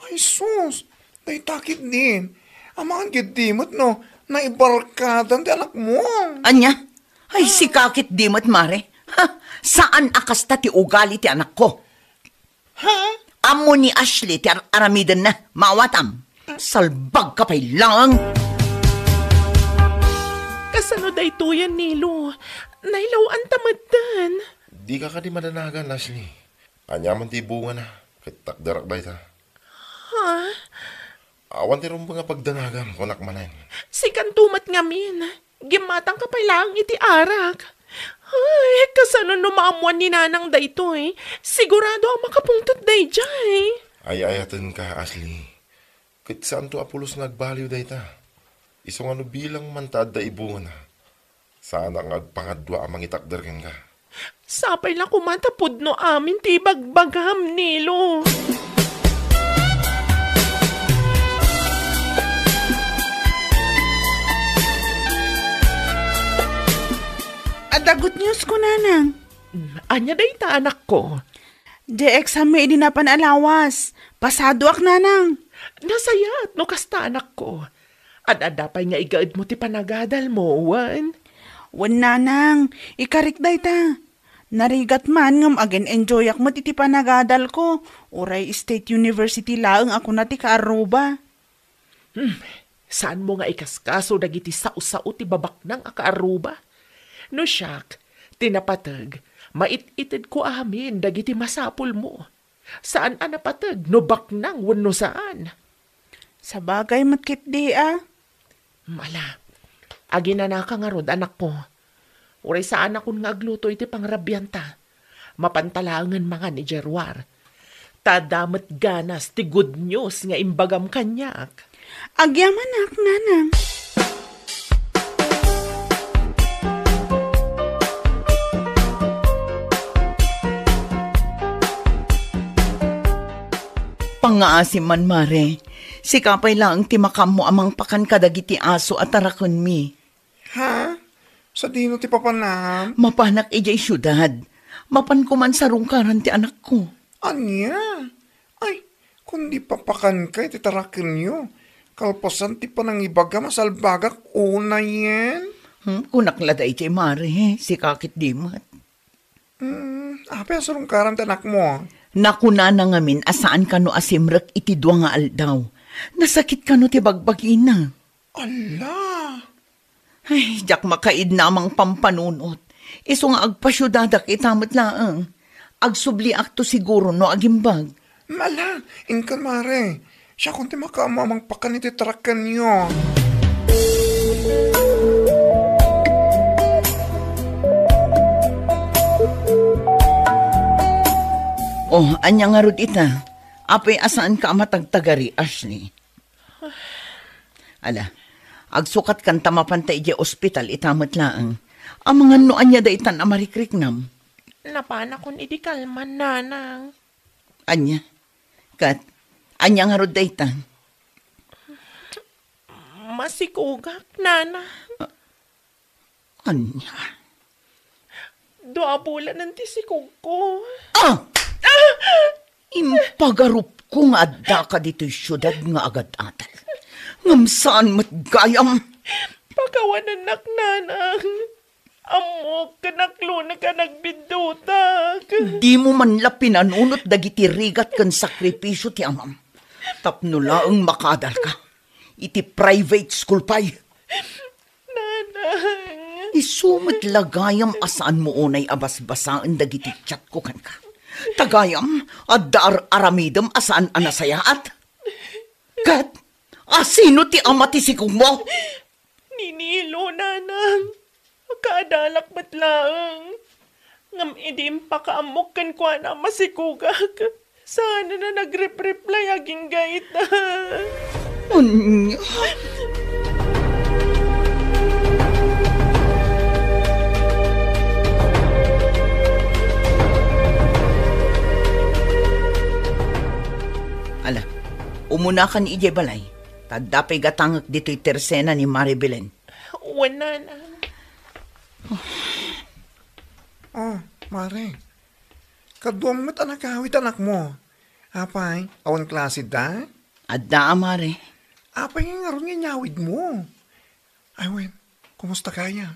Ay, sus! Dayta ketdin. Amangan ketdi met no naibarkadan ti anakmo. Ania? Ay, sika ketdi met, Mare. Ha? Saan a kasta ti ugali ti anakko. Ha? Ammo ni Ashley ti ar-, aramidenna. Maawatam. Salbag ka pay lang. Kasano daytoyen, Nilo? Nailaw-anta metten. Dika kadi madanagan, Ashley. Aniaman ti ibungana, ket takderak dayta. Ha? Awan ti rumbeng a pagdanagam, kunak manen. Sikanto met ngamin. Gimmatangka pay laeng iti arak. Ay, kasano no maammuan ni Nanang daytoy? Sigurado a makapungtot daydiay. Ay-ayatenka, Ashley. Ket saanto a pulos nga agbaliw dayta. Isu nga no bilang man ta adda ibungana, saanak nga agpangadua a mangitakder kenka. Sapay la koma ta pudno amin ti ibagbagam, Nilo. Adda good news ko, Nanang. Ania dayta, anakko? Di exam mi idi napan a lawas. Pasadoak, Nanang. Nasayaat no kasta, anakko. Ad-adda pay nga igaedmo ti panagadalmo, wen? Wen, Nanang. Ikarik dayta. Narigat man ngem agen-enjoyak met iti panagadalko. Uray State University laeng a kuna ti kaarruba. Hmm, saanmo nga ikaskaso dagiti sao-sao ti babaknang a kaarruba? No siak, ti napateg, mait-itedko amin dagiti masapulmo. Saan a napateg no baknang wenno saan. Sabagay met ketdi a. Mala, aginanaka ngarud, anakko. Uray saanakon nga agluto iti pangrabianta. Mapanta laengen mangan idiay ruar. Ta adda met ganas ti good news nga imbagam kaniak. Agyamanak, Nanang. Pangngaasim man, Mare. Sika pay laeng ti makaammo a mangpakan kadagiti aso a tarakenmi. Ha? Sadino ti papanam? Mapanak idiay siudad. Mapanko man sarungkaran ti anakko. Ania? Ay, kundi papakanka iti tarakenyo. Kalpasan ti panangibagam a salbagak unayen. Hmm, kunak la daydiay, Mare. Sika ketdi met. Hmm, apay a sarungkaran ti anakmo? Nakunana ngamin a saan kano a simrek iti dua nga aldaw. Nasakit kano ti bagbagina. Ala! Ay, diak makaidna a mangpampanunot. Isu nga agpasiudadak ita met laeng. Agsubliakto siguro no agimbag. Mala, inkan, Mare. Siakon ti makaammo a mangpakan iti tarakenyo. Oh, ania ngarud ita? Apay a saanka a matagtagari, Ashley? Ala, agsukatkan ta mapanta idiay ospital ita met laeng. Amangan no ania daytan a marikriknam. Napanakon idi kalman, Nanang. Ania? Ket, ania ngarud dayta? Masikogak, Nanang. Ania? Dua a bulanen ti sikogko. Ah! Impagarupko nga addaka ditoy siudad nga agad-adal. Ngem saan met gayam. Pakawanennak, Nanang. Ammok ken naklonek a nagbiddutak. Dimo man la pinanunot dagiti rigat ken sakripisio ti amam. Tapno laeng makaadalka iti private school pay. Nanang. Isu met la gayam a saanmo unay a basbasaen dagiti chatko kenka. Ta gayam, adda ar-aramidem a saan a nasayaat. Ket, asino ti ama ti sikogmo? Ni Nilo, Nanang. Makaadalak met laeng. Ngem idi impakaammok kenkuana a masikogak, saan a nagrepreply agingga ita. Ania? Ala, umunakan idiay balay. Ta adda pay gatangek ditoy tersena ni Mare Belen. Wen, Nanang. Ah, Mare. Kaduam met a nagawid anakmo. Apay, awan klaseda? Adda, Mare. Apay nga ngarud nga inyawidmo? Ay, wen, kumusta gayam?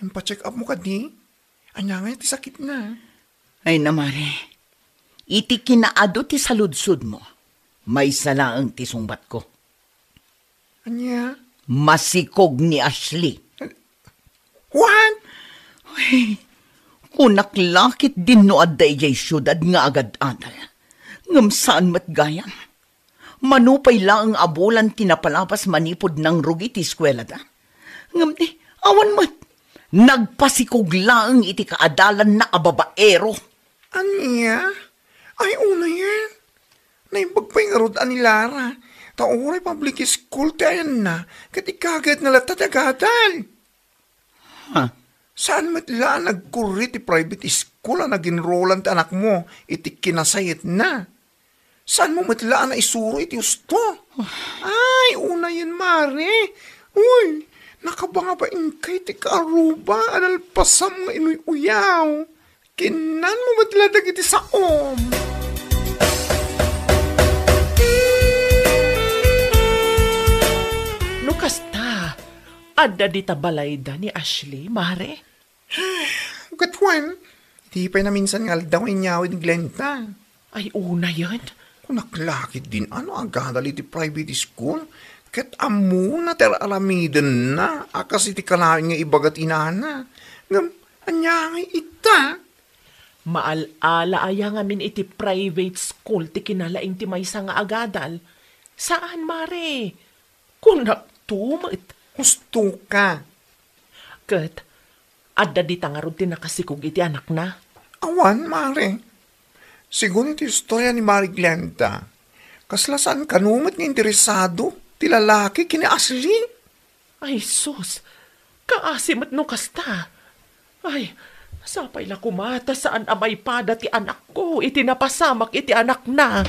Impacheck upmo kadi? Ania ngay ti sakitna? Ay na, Mare. Iti kinaadu ti saludsodmo, maysa laeng ti sungbatko. Ania? Masikog ni Ashley. What? Ay, kunak la ketdin no adda idiay siudad nga agad-adal. Ngem saan met gayam. Mano pay laeng a bulan ti napalabas manipud nangrugi ti eskuelada. Ngem ni, awan met. Nagpasikog laeng iti kaadalanna a babaero. Ania? Ay, unayen. Naimbag pay ngarud a ni Lara, ta uray public school ti ayanna, ket ikagayatna latta ti agadal. Ha? Saan met la a nagkurri ti private school a naginrolan ti anakmo iti kinasayetna? Saanmo met la a naisuro iti husto? Ay, unayen, Mare. Uy, nakabangabaingka iti kaaruba a nalpasam nga inuy-uyaw. Kinnanmo met la dagiti saom. No kasta, adda dita balayda ni Ashley, Mare? Ket wen, di pay naminsan nga aldaw nga inyawid ni Glenda. Ay, unayen. Kunak la ketdin a no agadal iti private school, ket ammona ti ar-aramidenna a kas iti kanayon nga ibaga ti inana. Ngem, ania ngay ita? Maal-ala aya ngamin iti private school ti kinalaing ti maysa nga agadal? Saan, Mare. Kunakto met. Husto ka. Ket, adda dita ngarud ti nakasikog iti anakna? Awan, Mare. Segun iti istorya ni Mare Glenda, kasla saan kano met nga interesado ti lalaki ken ni Ashley. Ay, sus! Kaasi met no kasta! Ay, sapay la koma ta saan a maipada ti anakko iti napasamak iti anakna.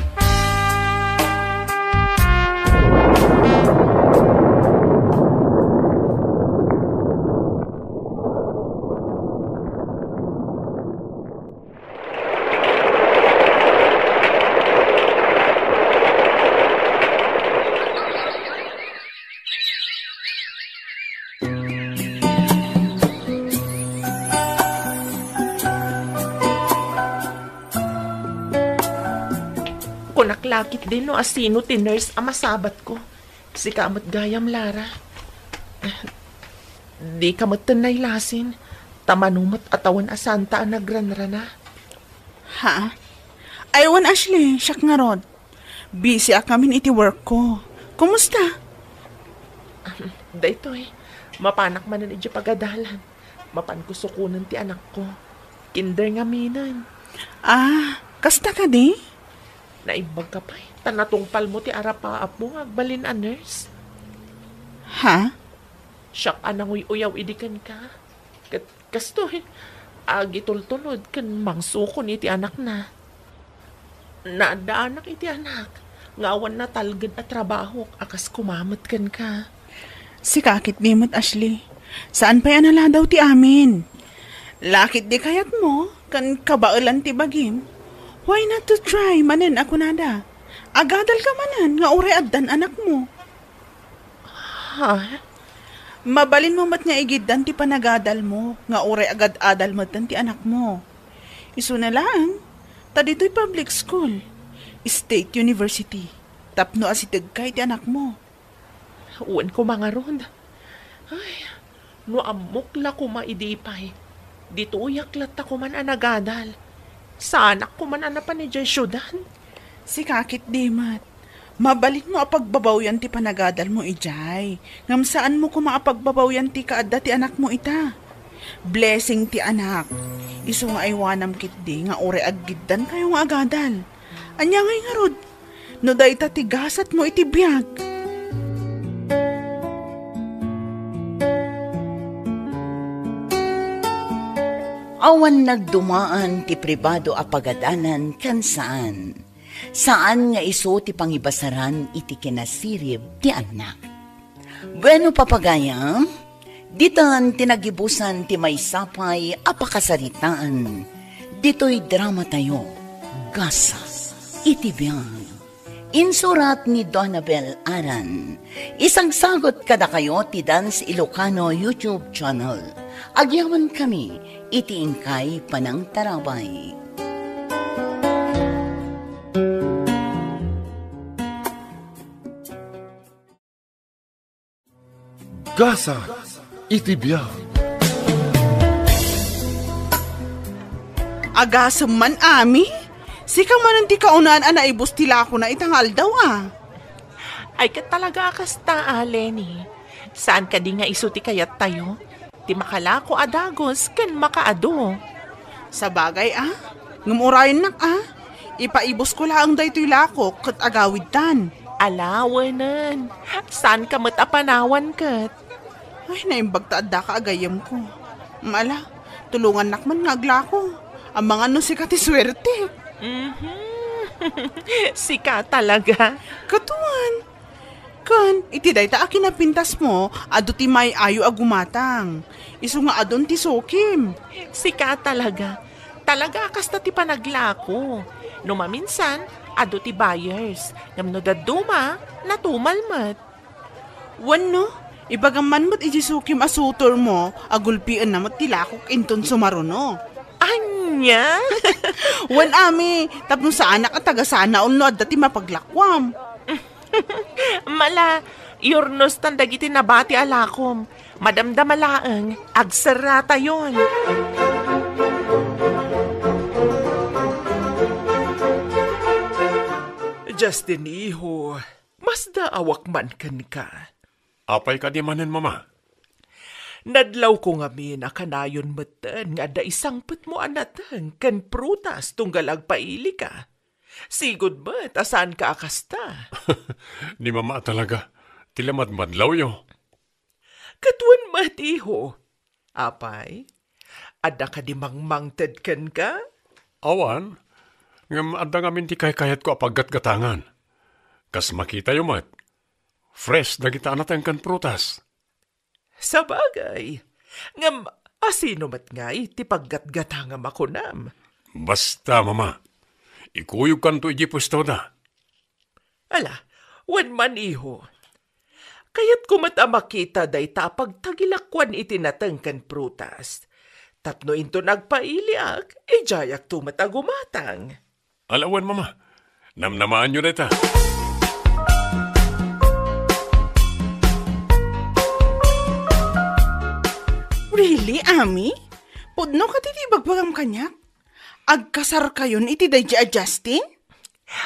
Kunak la ketdin no asino ti nurse a masabatko. Sika met gayam, Lara. Dika met ten nailasin, ta mano met a tawen a saanta a nagranrana. Ha? Ay, wen, Ashley, siak ngarud. Busy a kamin iti work ko. Kumusta? Daytoy, mapanak manen idiay pagadalan. Mapanko sukonen ti anakko. Kinder ngaminen. Ah, kasta kadi? Naimbag ka pay, ta natungpalmo ti arapaapmo nga agbalin a nurse. Ha? Siak a nanguy-uyaw idi kenka. Ket kastoy, agitultulod ken mangsukon iti anakna. Naaddaanak iti anak, nga awan natalged a trabahok a kas koma met kenka. Sika ketdi met, Ashley. Saan pay a naladaw ti amin. La ketdi kayatmo ken kabaelan ti bagim, why not to try manen a kunada? Agadalka manen nga uray addan anakmo. Ha? Mabalinmo met nga igiddan ti panagadalmo nga uray agad-adal metten ti anakmo. Isuna laeng, ta ditoy public school, state university, tapno asitegka iti anakmo. Wen koma ngarud. Ay, no ammok la koma idi pay, ditoyak latta koman a nagadal. Saanak koman a napan idiay siudad. Sika ketdi met. Mabalinmo a pagbabawian ti panagadalmo idiay, ngem saanmo koma a pagbabawian ti kaadda ti anakmo ita. Blessing ti anak. Isu nga aywanam ketdi nga uray aggiddankayo nga agadal. Ania ngay ngarud? No dayta ti gasatmo iti biag. Awan nagdumaan ti pribado a pagadalan ken saan. Saan nga isu ti pangibasaran iti kinasirib ti annak. Bueno, papagayam, ditan ti nagibusan ti maysa pay a pakasaritaan ditoy dramatayo, Gasa iti Biag. Insurat ni Donabel Aran. Isagsagut kadakayo ti Dance Ilocano YouTube channel. Agyamankami iti inkay panangtarabay. Gasa iti biag. Agasem man, Ami? Sika manen ti kaunaan a naibus ti lakona ita nga aldaw, a? Ay, ket talaga a kasta, a, Leni. Saan kadi nga isu ti kayattayo? Ti makalako a dagus ken makaadu. Sabagay, a? Ngem urayennak, a? Ipaibusko laeng daytoy lakok ket agawidtan. Ala, wenen. Saanka met a panawan ket. Ay, naimbag ta addaka a gayyemko. Mala, tulongannak man nga aglako. Amangan no sika ti suerte. Mhm. Sika talaga. Katuan. Ken, iti dayta a kinapintasmo, adu ti may-ayo a gumatang. Isu nga adun ti sukim. Sika talaga. Talaga a kasta ti panaglako. No maminsan, adu ti buyers. Ngem no dadduma, natumal met. Wenno, ibagam man met iti sukim a sutormo, a gulpienna met ti lakok inton sumaruno. Ania? Wen, Ami, tapno saanak a taga Sanaol no adda ti mapaglakuam. Mala, iurnostan dagiti nabati a lakom. Madamdama laeng, agserratayon. Justin, iho, masdaawak man kenka. Apay kadi manen, Mama? Nadlawko ngamin a kanayon metten nga adda isangpetmo a nateng ken prutas tunggal agpailika. Sigud met a saanka a kasta. Ni Mama talaga ti lamadmadlawyo. Ket wen met, iho. Apay, adda kadi mangmangted kenka? Awan, ngem adda ngamin ti kaykayatko a paggatgatangan. Kas makitayo met, fresh dagita a nateng ken prutas. Sabagay, ngem asino met ngay ti paggatgatangam a kunam? Basta, Mama, ikuyogkanto idiay puestoda. Ala, wen man, iho. Kayatko met a makita dayta a pagtagilakoan iti nateng ken prutas. Tapno inton agpailiak, idiayakto met a gumatang. Ala wen, Mama. Namnamaanyo dayta. Really, Ami? Pudno kadi ti ibagbagam kaniak? Agkasarkayon iti daydi a Justin?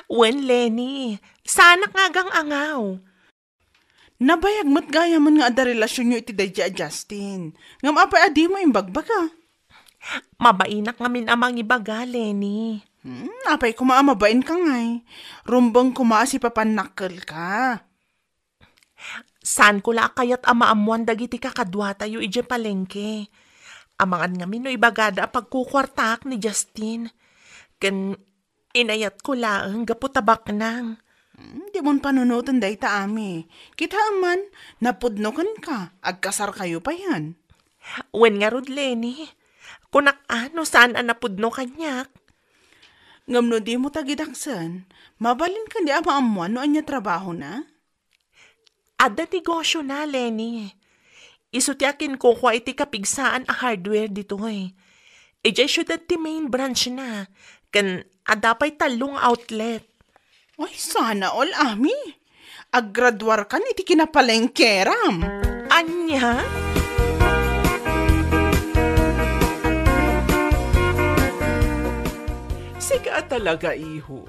Wen, Leni. Saanak nga agang-angaw. Nabayag met gayamen nga adda relasionyo iti daydi a Justin. Ngem apay a dimo imbagbaga? Mabainak ngamin a mangibaga, Leni. Hmm, apay koma a mabainka ngay? Rumbeng koma a sipapannakkelka. Saanko la a kayat a maammoan dagiti kakaduatayo idiay palengke. Amangan ngamin no ibagada a pagkukuartaak ni Justin. Ken inayatko laeng gapu ta baknang. Hmm, dimon panunoten dayta, Ami. Kitaem man, napudno kenka, agkasarkayo payen. Wen ngarud, Leni. Kunak a no saan a napudno kaniak. Ngem no dimo tagidaksen, mabalin kadi a maammoan no ania trabahona? Adda negosiona, Leni. Isu ti akinkukua iti kapigsaan a hardware ditoy. Idiay siudad ti main branch na, ken adda pay tallo nga outlet. Ay, sana all, Ami. Aggraduarkan iti kinapalengkeram. Ania? Sika talaga, iho.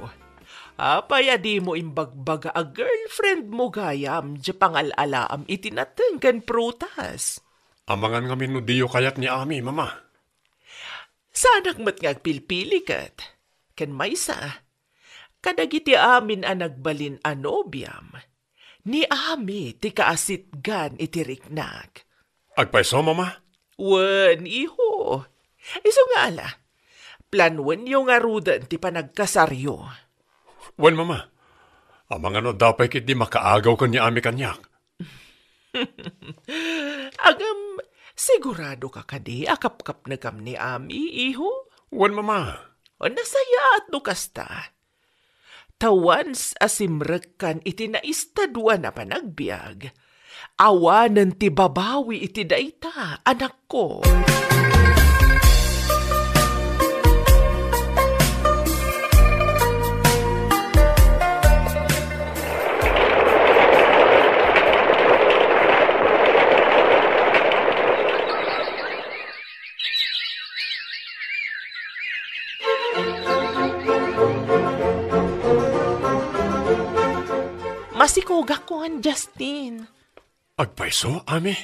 Apay a dimo imbagbaga a girlfriend mo gayam diay pangal-alaam iti nateng ken prutas? Amangan ngamin no diyo kayat ni Ami, Mama. Saanak met nga agpilpili ket. Ken maysa, kadagiti amin a nagbalin a nobiam, ni Ami ti kaasitgan iti riknak. Agpayso, Mama? Wen, iho. Isu nga ala, planuenyo ngaruden ti panagkasaryo. Wen, Mama. Amangan no adda pay ketdi makaagaw ken ni Ami kaniak. Ngem, sigurado ka kadi a kapkapnekam ni Ami, iho? Wen, Mama. O, nasayaat no kasta. Ta once a simrekkan iti naistaduan a panagbiag, awanen ti babawi iti dayta, anakko. Masikogak, kuan, Justin. Agpayso, Ami?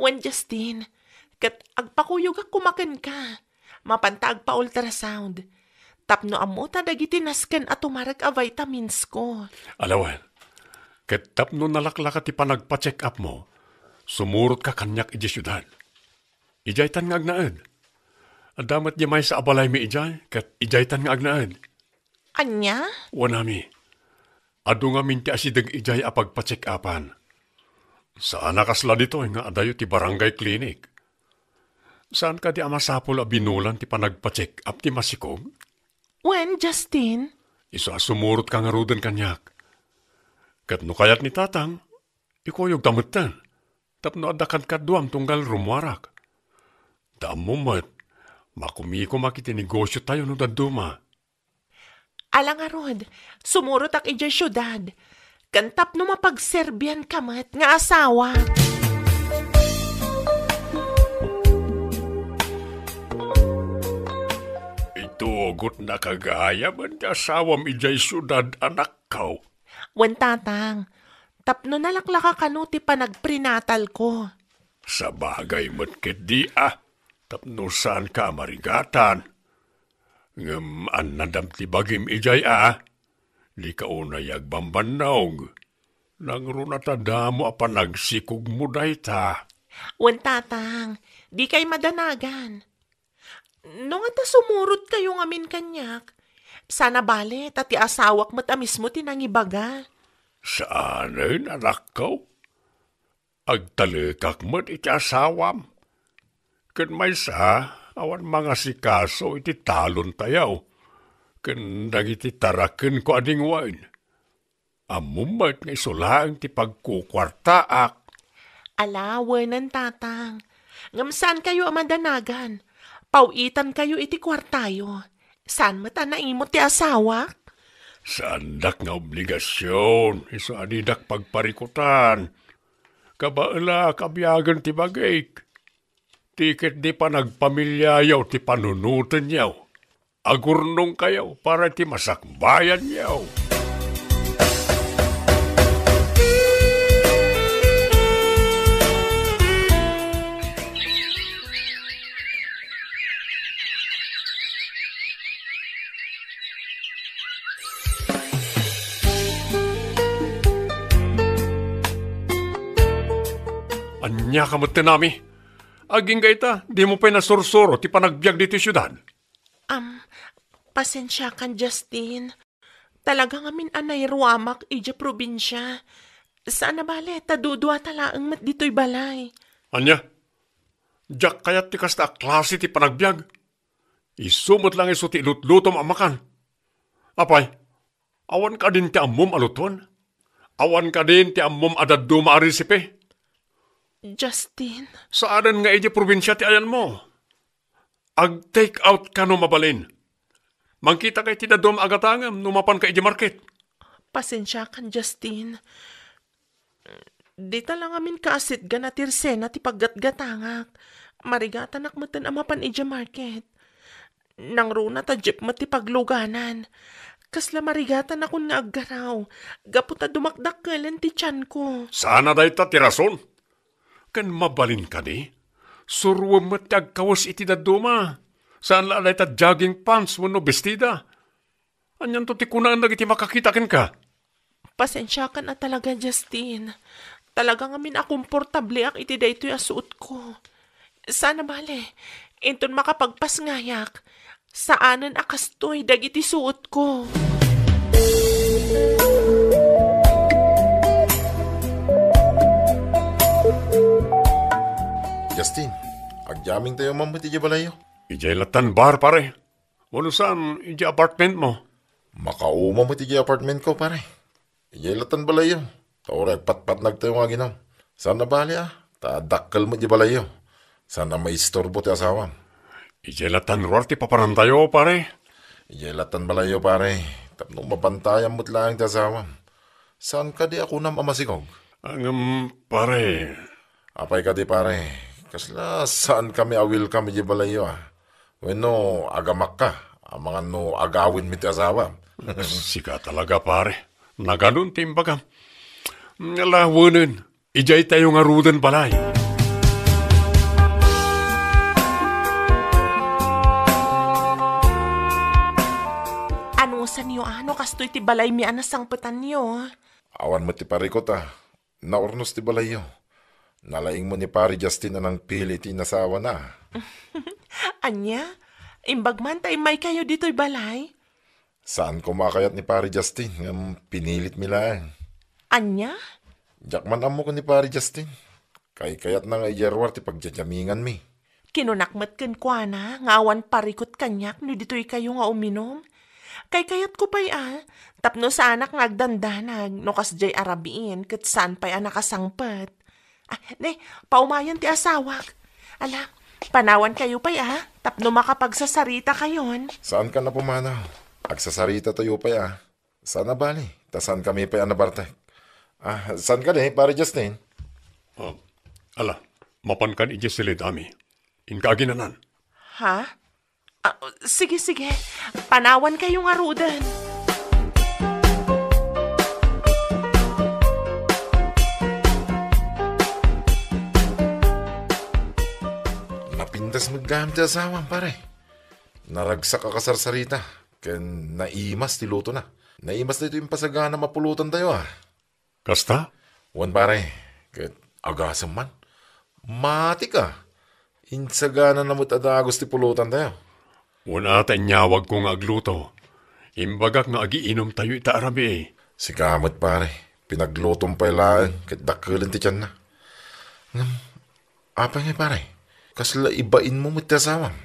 Wen, Justin. Ket agpakuyogak koma kenka. Mapanta agpa-ultrasound. Tapno ammota dagiti nasken a tumarek a vitamins ko. Ala wen. Ket tapno nalaklaka ti panagpa-check-up mo, sumurotka kaniak idiay siudad. Idiaytan nga agnaed. Adda met di maysa a balaymi idiay, ket idiaytan nga agnaed. Ania? Wen, Ami, adu ngamin ti asideg idiay a pagpa-check-upan. Saan a kasla ditoy nga adayo ti barangay clinic. Saan kadi a masapul a binulan ti panagpa-check-up ti masikog? Wen, Justin? Isu a sumurotka ngaruden kaniak. Ket no kayat ni Tatang, ikuyogta metten, tapno adda kadkaduam tunggal rummuarak. Ta ammom met, makumikomak iti negosiotayo no dadduma. Ala ngarud, sumurotak idiay siudad, ken tapno mapagserbianka met nga asawa. Itugotnaka gayam ti asawam idiay siudad, anakko. Wen, Tatang, tapno nalaklaka kano ti panagprenatalko. Sabagay met ketdi a, tapno saanka a marigatan. Ngem annadam ti bagim idiay a, dika unay agbambannog. Nangruna ta damo a panagsikogmo dayta. Wen, Tatang, dikay madanagan. No nga ta sumurotkayo ngamin kaniak, saan a bale ta ti asawak met a mismo ti nangibaga. Saanen, anakko. Agtalekak met iti asawam. Ken maysa, awan mangasikaso iti talontayo ken dagiti tarakenko a dingwen. Ammom met nga isu laeng ti pagkukuartaak. Ala, wenen, Tatang. Ngem saankayo a madanagan. Paw-itankayo iti kuartayo. Saan met a naimut ti asawak? Saandak nga obligasion isu a didak pagparikutan. Kabaelak a biagen ti bagik. Ti ketdi panagpamiliayo ti panunotenyo. Agurnongkayo para iti masakbayanyo. Ania ka met, Ami? Agingga ita, dimo pay nasursuro ti panagbiag ditoy siudad? Am, pasensiakan, Justin. Talaga ngamin a nairuamak idiay probinsia. Saan a bale, ta duduata laeng met ditoy balay. Ania? Diak kayat ti kasta a klase ti panagbiag. Isu met laeng isu ti ilutlutom a makan. Apay, awan kadin ti ammom a luton? Awan kadin ti ammom a dadduma a resipe? Justin. Saanen nga idiay probinsia ti ayanmo? Ag-take out ka no mabalin. Mangkita ka iti dadduma a gatangem no mapanka idiay market. Pasensiakan, Justin. Dita la ngamin kaasitgan a tirsena ti paggatgatangak. Marigatanak metten a mapan idiay market. Nangruna ta jeep met ti pagluganan. Kasla marigatanakon nga aggaraw, gapu ta dumakdakkelen ti tianko. Saan a dayta ti rason? Ken mabalin kadi, suroem met ti agkawes iti dadduma. Saan la a dayta jogging pants wenno bestida. Anianto ti kunaen dagiti makakita kenka? Pasensiakan a talaga, Justin. Talaga ngamin a komportableak iti daytoy a suotko. Saan a bale, inton makapagpasngayak, saanen a kastoy dagiti suotko. Justin, agyamingtayo man met idiay balayyo. Idiay lattan bar, pare. Wenno saan, idiay apartmentmo? Makauma met idiay apartmentko, pare. Idiay lattan balayyo. Ta uray agpatpatnagtayo nga aginum. Saan a bale, a, ta dakkel met idiay balayyo. Saan a maisturbo ti asawam. Idiay lattan ruar ti papanantayo, pare. Idiay lattan balayyo, pare. Tapno mabantayam met laeng ti asawam. Saan kadi a kunam a masikog? Ngem, pare. Apay kadi, pare? Kasla saankami a welcome idiay balayyo, a? Wenno agamakka, amangan no agawenmi ti asawam? Sika talaga, pare. Naganon ti imbagam. Ala, wenen, idiaytayo ngaruden balay. Anusanyo a no kastoy ti balaymi a nasangpetanyo? Awan met ti parikut a. Naurnos ti balayyo. Nalaingmo ni Pare Justin a nangpili ti inasawana. Ania? Imbag man ta immaykayo ditoy balay? Saan koma a kayat ni Pare Justin ngem pinilitmi laeng. Ania? Diak man ammo ken ni Pare Justin. Kaykayatna nga idiay ruar ti pagjajaminganmi. Kinunak met kenkuana nga awan parikut kaniak no ditoykayo nga uminum. Kaykayatko pay a, tapno saanak nga agdandanag no kasdiay a rabiin ket saan pay a nakasangpet. Ah, ne, paumayen ti asawak. Ala, panawankayo pay a, tapno makapagsasaritakayon. Saankan a pumanaw. Agsasaritatayo pay a. Saan a bali, ta saankami pay a nabartek. Ah, saan kadi, Pare Justin? Ah, ala, mapankan idiay siled, Ami. Inka aginanan. Ha? Ah, sige, sige. Panawankayo ngaruden. Napintas met gayam ti asawam, pare. Naragsak a kasarsarita, ken naimas ti lutona. Naimas daytoy impasaganam a pulotantayo, a. Kasta? Wen, pare, ket agasem man. Matika. Insaganana met a dagus ti pulotantayo. Wen, a ta inyawagko nga agluto. Imbagak nga agiinumtayo ita a rabii. Sika met, pare. Pinaglutom pay laeng ket dakkelen ti tianna. Ngem, apay ngay, pare? Kasla ibainmo met ti asawam?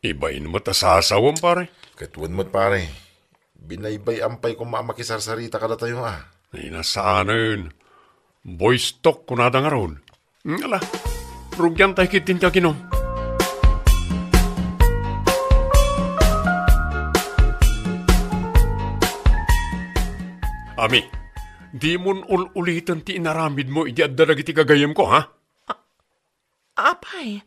Ibain met a sasawem, pare. Ket wen met, pare. Binaybay-am pay koma a makisarsarita kadatayo, a. Ay, nasaanen. Boys talk, kunada ngarud. Hmm, ala, rugiantay ketdin ti aginum. Ami, dimon ul-uliten ti inaramidmo idi adda dagiti gagayyemko, ha? Apay,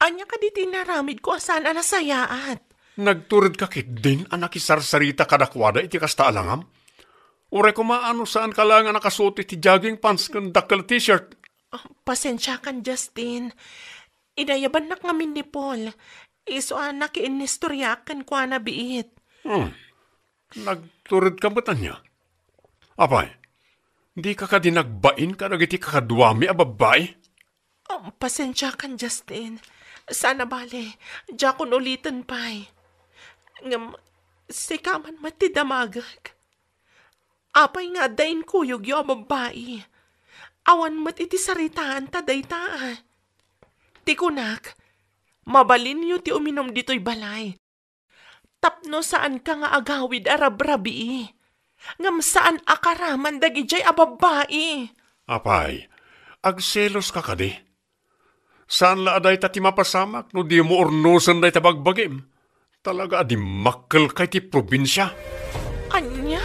ania kadi ti inaramidko a saan a nasayaat? Nagturedka ketdin a nakisarsarita kadakuada iti kasta a langam? Uray koma a no saanka laeng a nakasuot iti jogging pants ken dakkel a t-shirt. Ah, pasensiakan, Justin. Inayabannak ngamin ni Paul. Isu a nakiinnistoriaak kenkuana biit. Hmm. Nagturedka met ania? Apay, dika kadi nagbain kadagiti kakaduami a babbai? Um, pasensiakan, Justin. Saan a bale, diakon uliten pay. Ngem, sika man met ti damagek. Apay nga adda inkuyogyo a babbai? Awan met iti saritaanta dayta, a. Ti kunak, mabalinyo ti uminum ditoy balay. Tapno saanka nga agawid a rabrabii, ngem saan a karaman dagidiay a babbai. Apay, agseloska kadi? Saan la a dayta ti mapasamak no dimo urnosen dayta bagbagim. Talaga a dimmakkelka iti probinsia. Ania?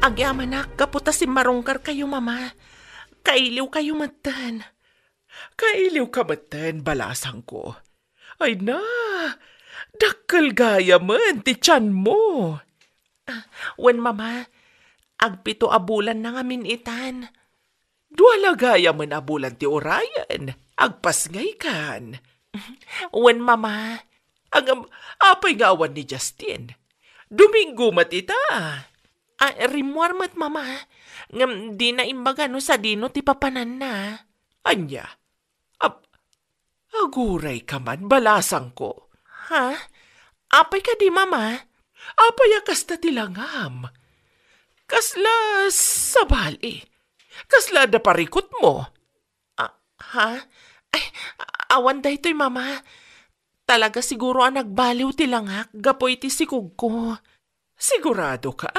Agyamanak gapu ta simmarungkarkayo, Mama. Kailiwkayo metten. Kailiwka metten, balasangko. Ay na, dakkel gayamen ti tianmo. Ah, wen, Mama, agpito a bulanna ngamin itan. Dua la gayamen a bulan ti urayen, agpasngaykan. Wen, Mama. Ngem, apay nga awan ni Justin? Domingo met ita. Ah, rimmuar met, Mama. Ngem dina imbaga no sadino ti papananna. Ania? Ap-, agurayka man, balasangko. Ha? Apay kadi, Mama? Apay a kasta ti langam? Kasla sabali? Kasla adda parikutmo? Ah, ha? Ay, awan daytoy, Mama. Talaga siguro a nagbaliw ti langak gapu iti sikogko. Sigurado ka?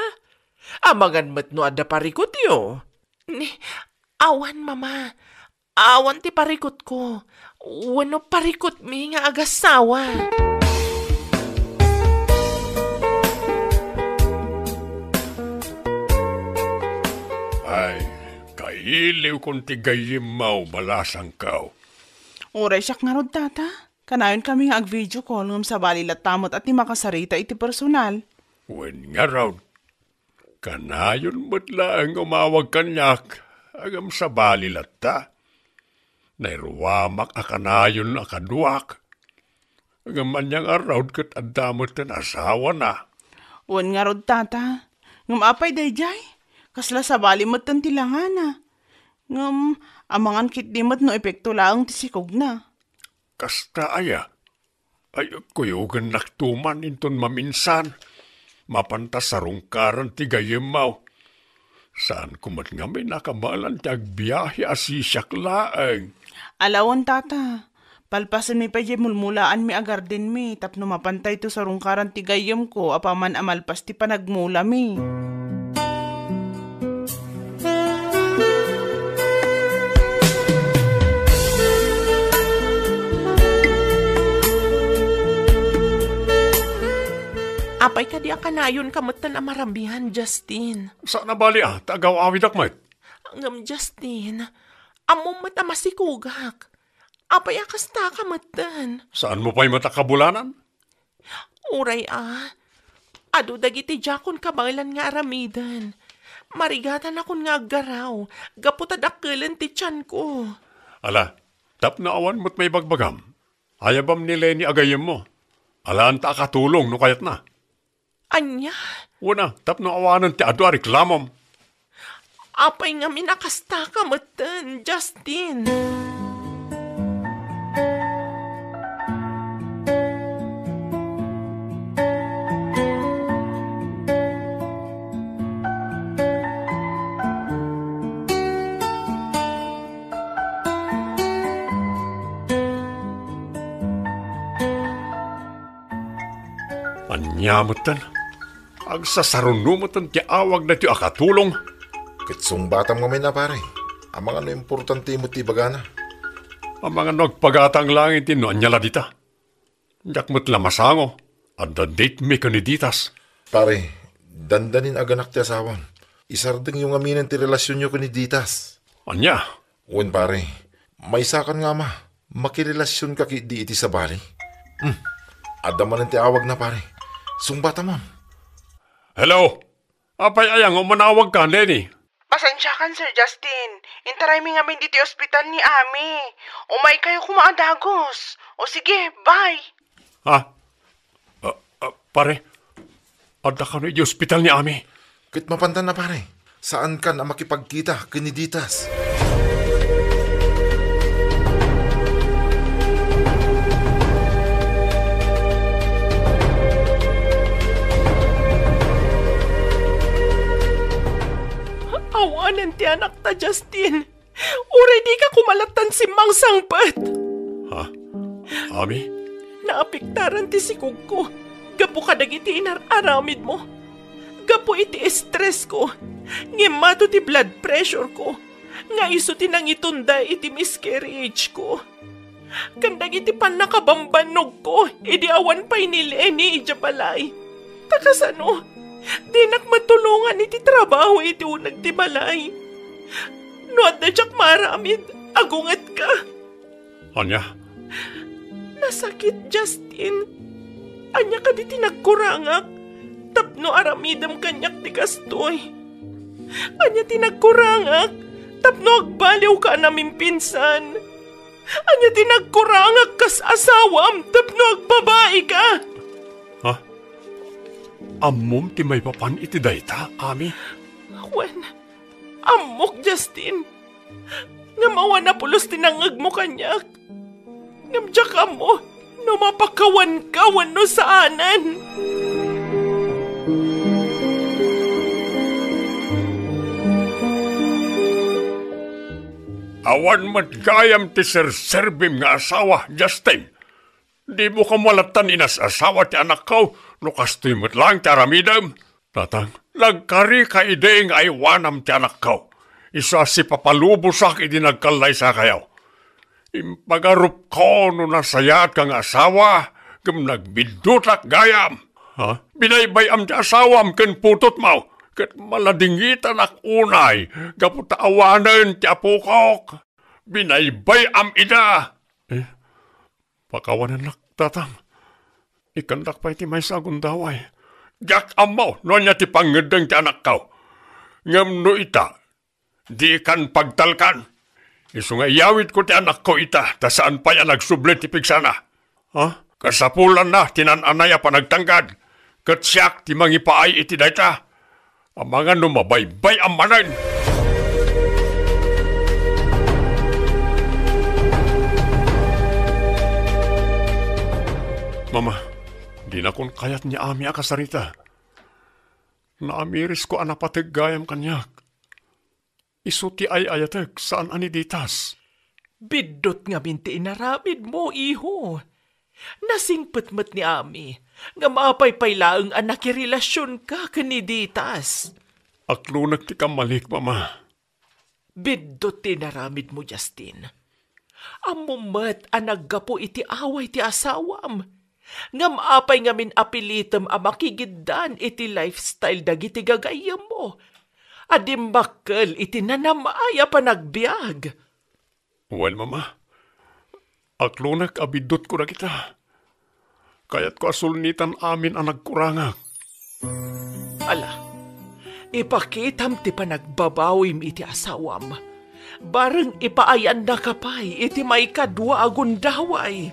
Amangan met no adda parikutyo? Ni, awan, Mama. Awan ti parikutko. Wenno parikutmi nga agassawa. Ay, kailiwkon ti gayyemmo, balasangko. Uray siak ngarud, Tata. Kanayonkami nga ag-video call ngem sabali latta met a ti makasarita iti personal. Wen ngarud, kanayon met laeng nga umawag kaniak, ngem sabali latta. Nairuamak a kanayon a kaduak. Ngem ania ngarud ket adda metten asawana? Wen ngarud, tata. Ngem apay daydiay? Kasla sabali metten ti langana. Ngem amangan ketdi met no epekto laeng ti sikogna. Kasta aya? Ay, kuyogennakto man inton maminsan. Mapanta sarungkaran ti gayyemmo. Saanko met ngamin a kabaelan ti agbiahe a sisiak laeng. Ala wen, tata. Palpasenmi pay diay mulmulaanmi a gardenmi tapno mapantayto sarungkaran ti gayyemko apaman a malpas ti panagmulami. Apay kadi a kanayonka metten a maramian, Justin? Saan a bali a, ta agaw-awidak met. Ngem, Justin, ammom met a masikogak. Apay a kastaka metten? Saanmo pay met a kabulanan? Uray a, adu dagiti diakon kabaelan nga aramiden. Marigatanakon nga aggaraw, gapu ta dakkelen ti tianko. Ala, tapno awan met maibagbagam, ayabam ni Leni a gayyemmo. Alaanta a katulong no kayatna. Ania? Wen a, tapno awanen ti adu a reklamom. Apay ngamin a kastaka metten, Justin? Ania metten? Agsasaruno metten ti awag daytoy a katulong. Ket sungbatam ngamin a, pare. Amangan no importante met ti ibagana. Amangan no agpagatang laeng iti no ania la dita. Diak met la masango. Adda date mi ken ni Ditas. Pare, dandanin aganak ti asawam. Isardengyo ngaminen ti relasionyo ken ni Ditas. Ania? Wen, pare. Maysakan nga ama, makirelasionka ketdi iti sabali? Hmm. Adda manen ti awagna, pare. Sungbatam. Hello? Apay aya nga umanawagka, Leni? Pasensiakan, Sir Justin. Intaraymi ngamin ditoy ospital ni Ami. Umaykayo koma a dagus. O sige, bye. Ha? Ah, ah, pare, adda kano iti ospital ni Ami? Ket mapantan a, pare. Saankan a makipagkita ken ni Ditas. Awanen ti anakta, Justin. Uray dika koma lattan simmangsangpet. Ha? Ami? Naapektaran ti sikogko gapu kadagiti inar-aramidmo. Gapu iti estresko, ngimmato ti blood pressureko, nga isu ti nangitunda iti miscarriageko. Ken dagiti pannakabambannogko idi awan pay ni Leni idiay balay. Ta kasano, dinak matulongan iti trabaho iti uneg ti balay. No adda diak maaramid, agungetka. Ania? Nasakit, Justin. Ania kadi ti nagkurangak tapno aramidem kaniak ti kastoy? Ania ti nagkurangak tapno agbaliwka a namimpinsan? Ania ti nagkurangak kas asawam tapno agbabaika? Ha? Ammom ti maipapan iti dayta, Ami? Wen, ammok, Justin. Ngem awan a pulos ti nangngegmo kaniak. Ngem diak ammo no mapakawanka wenno saanen. Awan met gayam ti serserbim nga asawa, Justin. Dimo koma lattan inas-asawa ti anakko no kastoy met laeng ti aramidem. Tatang, nagkarika idi nga aywanam ti anakko. Isu a sipapalubosak idi nagkallaysakayo. Impagarupko no nasayaatka nga asawa, ngem nagbiddutak gayam. Ha? Binaybay-am ti asawam ken putotmo, ket maladingitanak unay gapu ta awanen ti apokok. Binaybay-am ida. Eh, pakawanennak, tatang. Ikkandak pay ti maysa a gundaway. Diak ammo no ania ti pangngeddeng ti anakko. Ngem no ita, dikan pagtalkan. Isu nga iyawidko ti anakko ita, ta saan pay a nagsubli ti pigsana. Ha? Kasapulanna ti naan-anay a panagtanggad, ket siak ti mangipaay iti dayta. Amangan no mabaybay-am manen. Mama, dinakon kayat ni Ami a kasarita. Naamirisko a napateg gayam kaniak. Isu ti ay-ayatek, saan a ni Ditas. Biddut ngamin ti inaramidmo, iho. Nasingpet met ni Ami, ngem apay pay laeng a nakirelasionka ken ni Ditas? Aklonek ti kammalik, Mama. Biddut ti inaramidmo, Justin. Ammom met a naggapu iti away ti asawam. Ngem apay ngamin a pilitem a makigiddan iti lifestyle dagiti gagayyemmo a dimmakkel iti nanam-ay a panagbiag? Wen, Mama, aklonek a biddutko dagita. Kayatko a sulnitan amin a nagkurangak. Ala, ipakitam ti panagbabawim iti asawam. Bareng ipaayannaka pay iti maikadua a gundaway.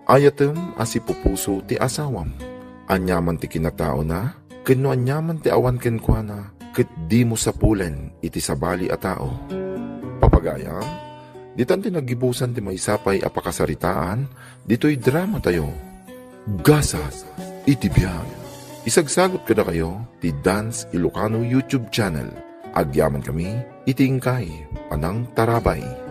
Ayatem a sipupuso ti asawam. Aniaman ti kinataona, ken no aniaman ti awan kenkuana, ket dimo sapulen iti sabali a tao. Papagayam, ditan ti naggibusan ti maysa pay a pakasaritaan ditoy dramatayo. Gasat iti biag. Isagsagut kadakayo ti Dance Ilocano YouTube channel. Agyamankami iti inkay panangtarabay.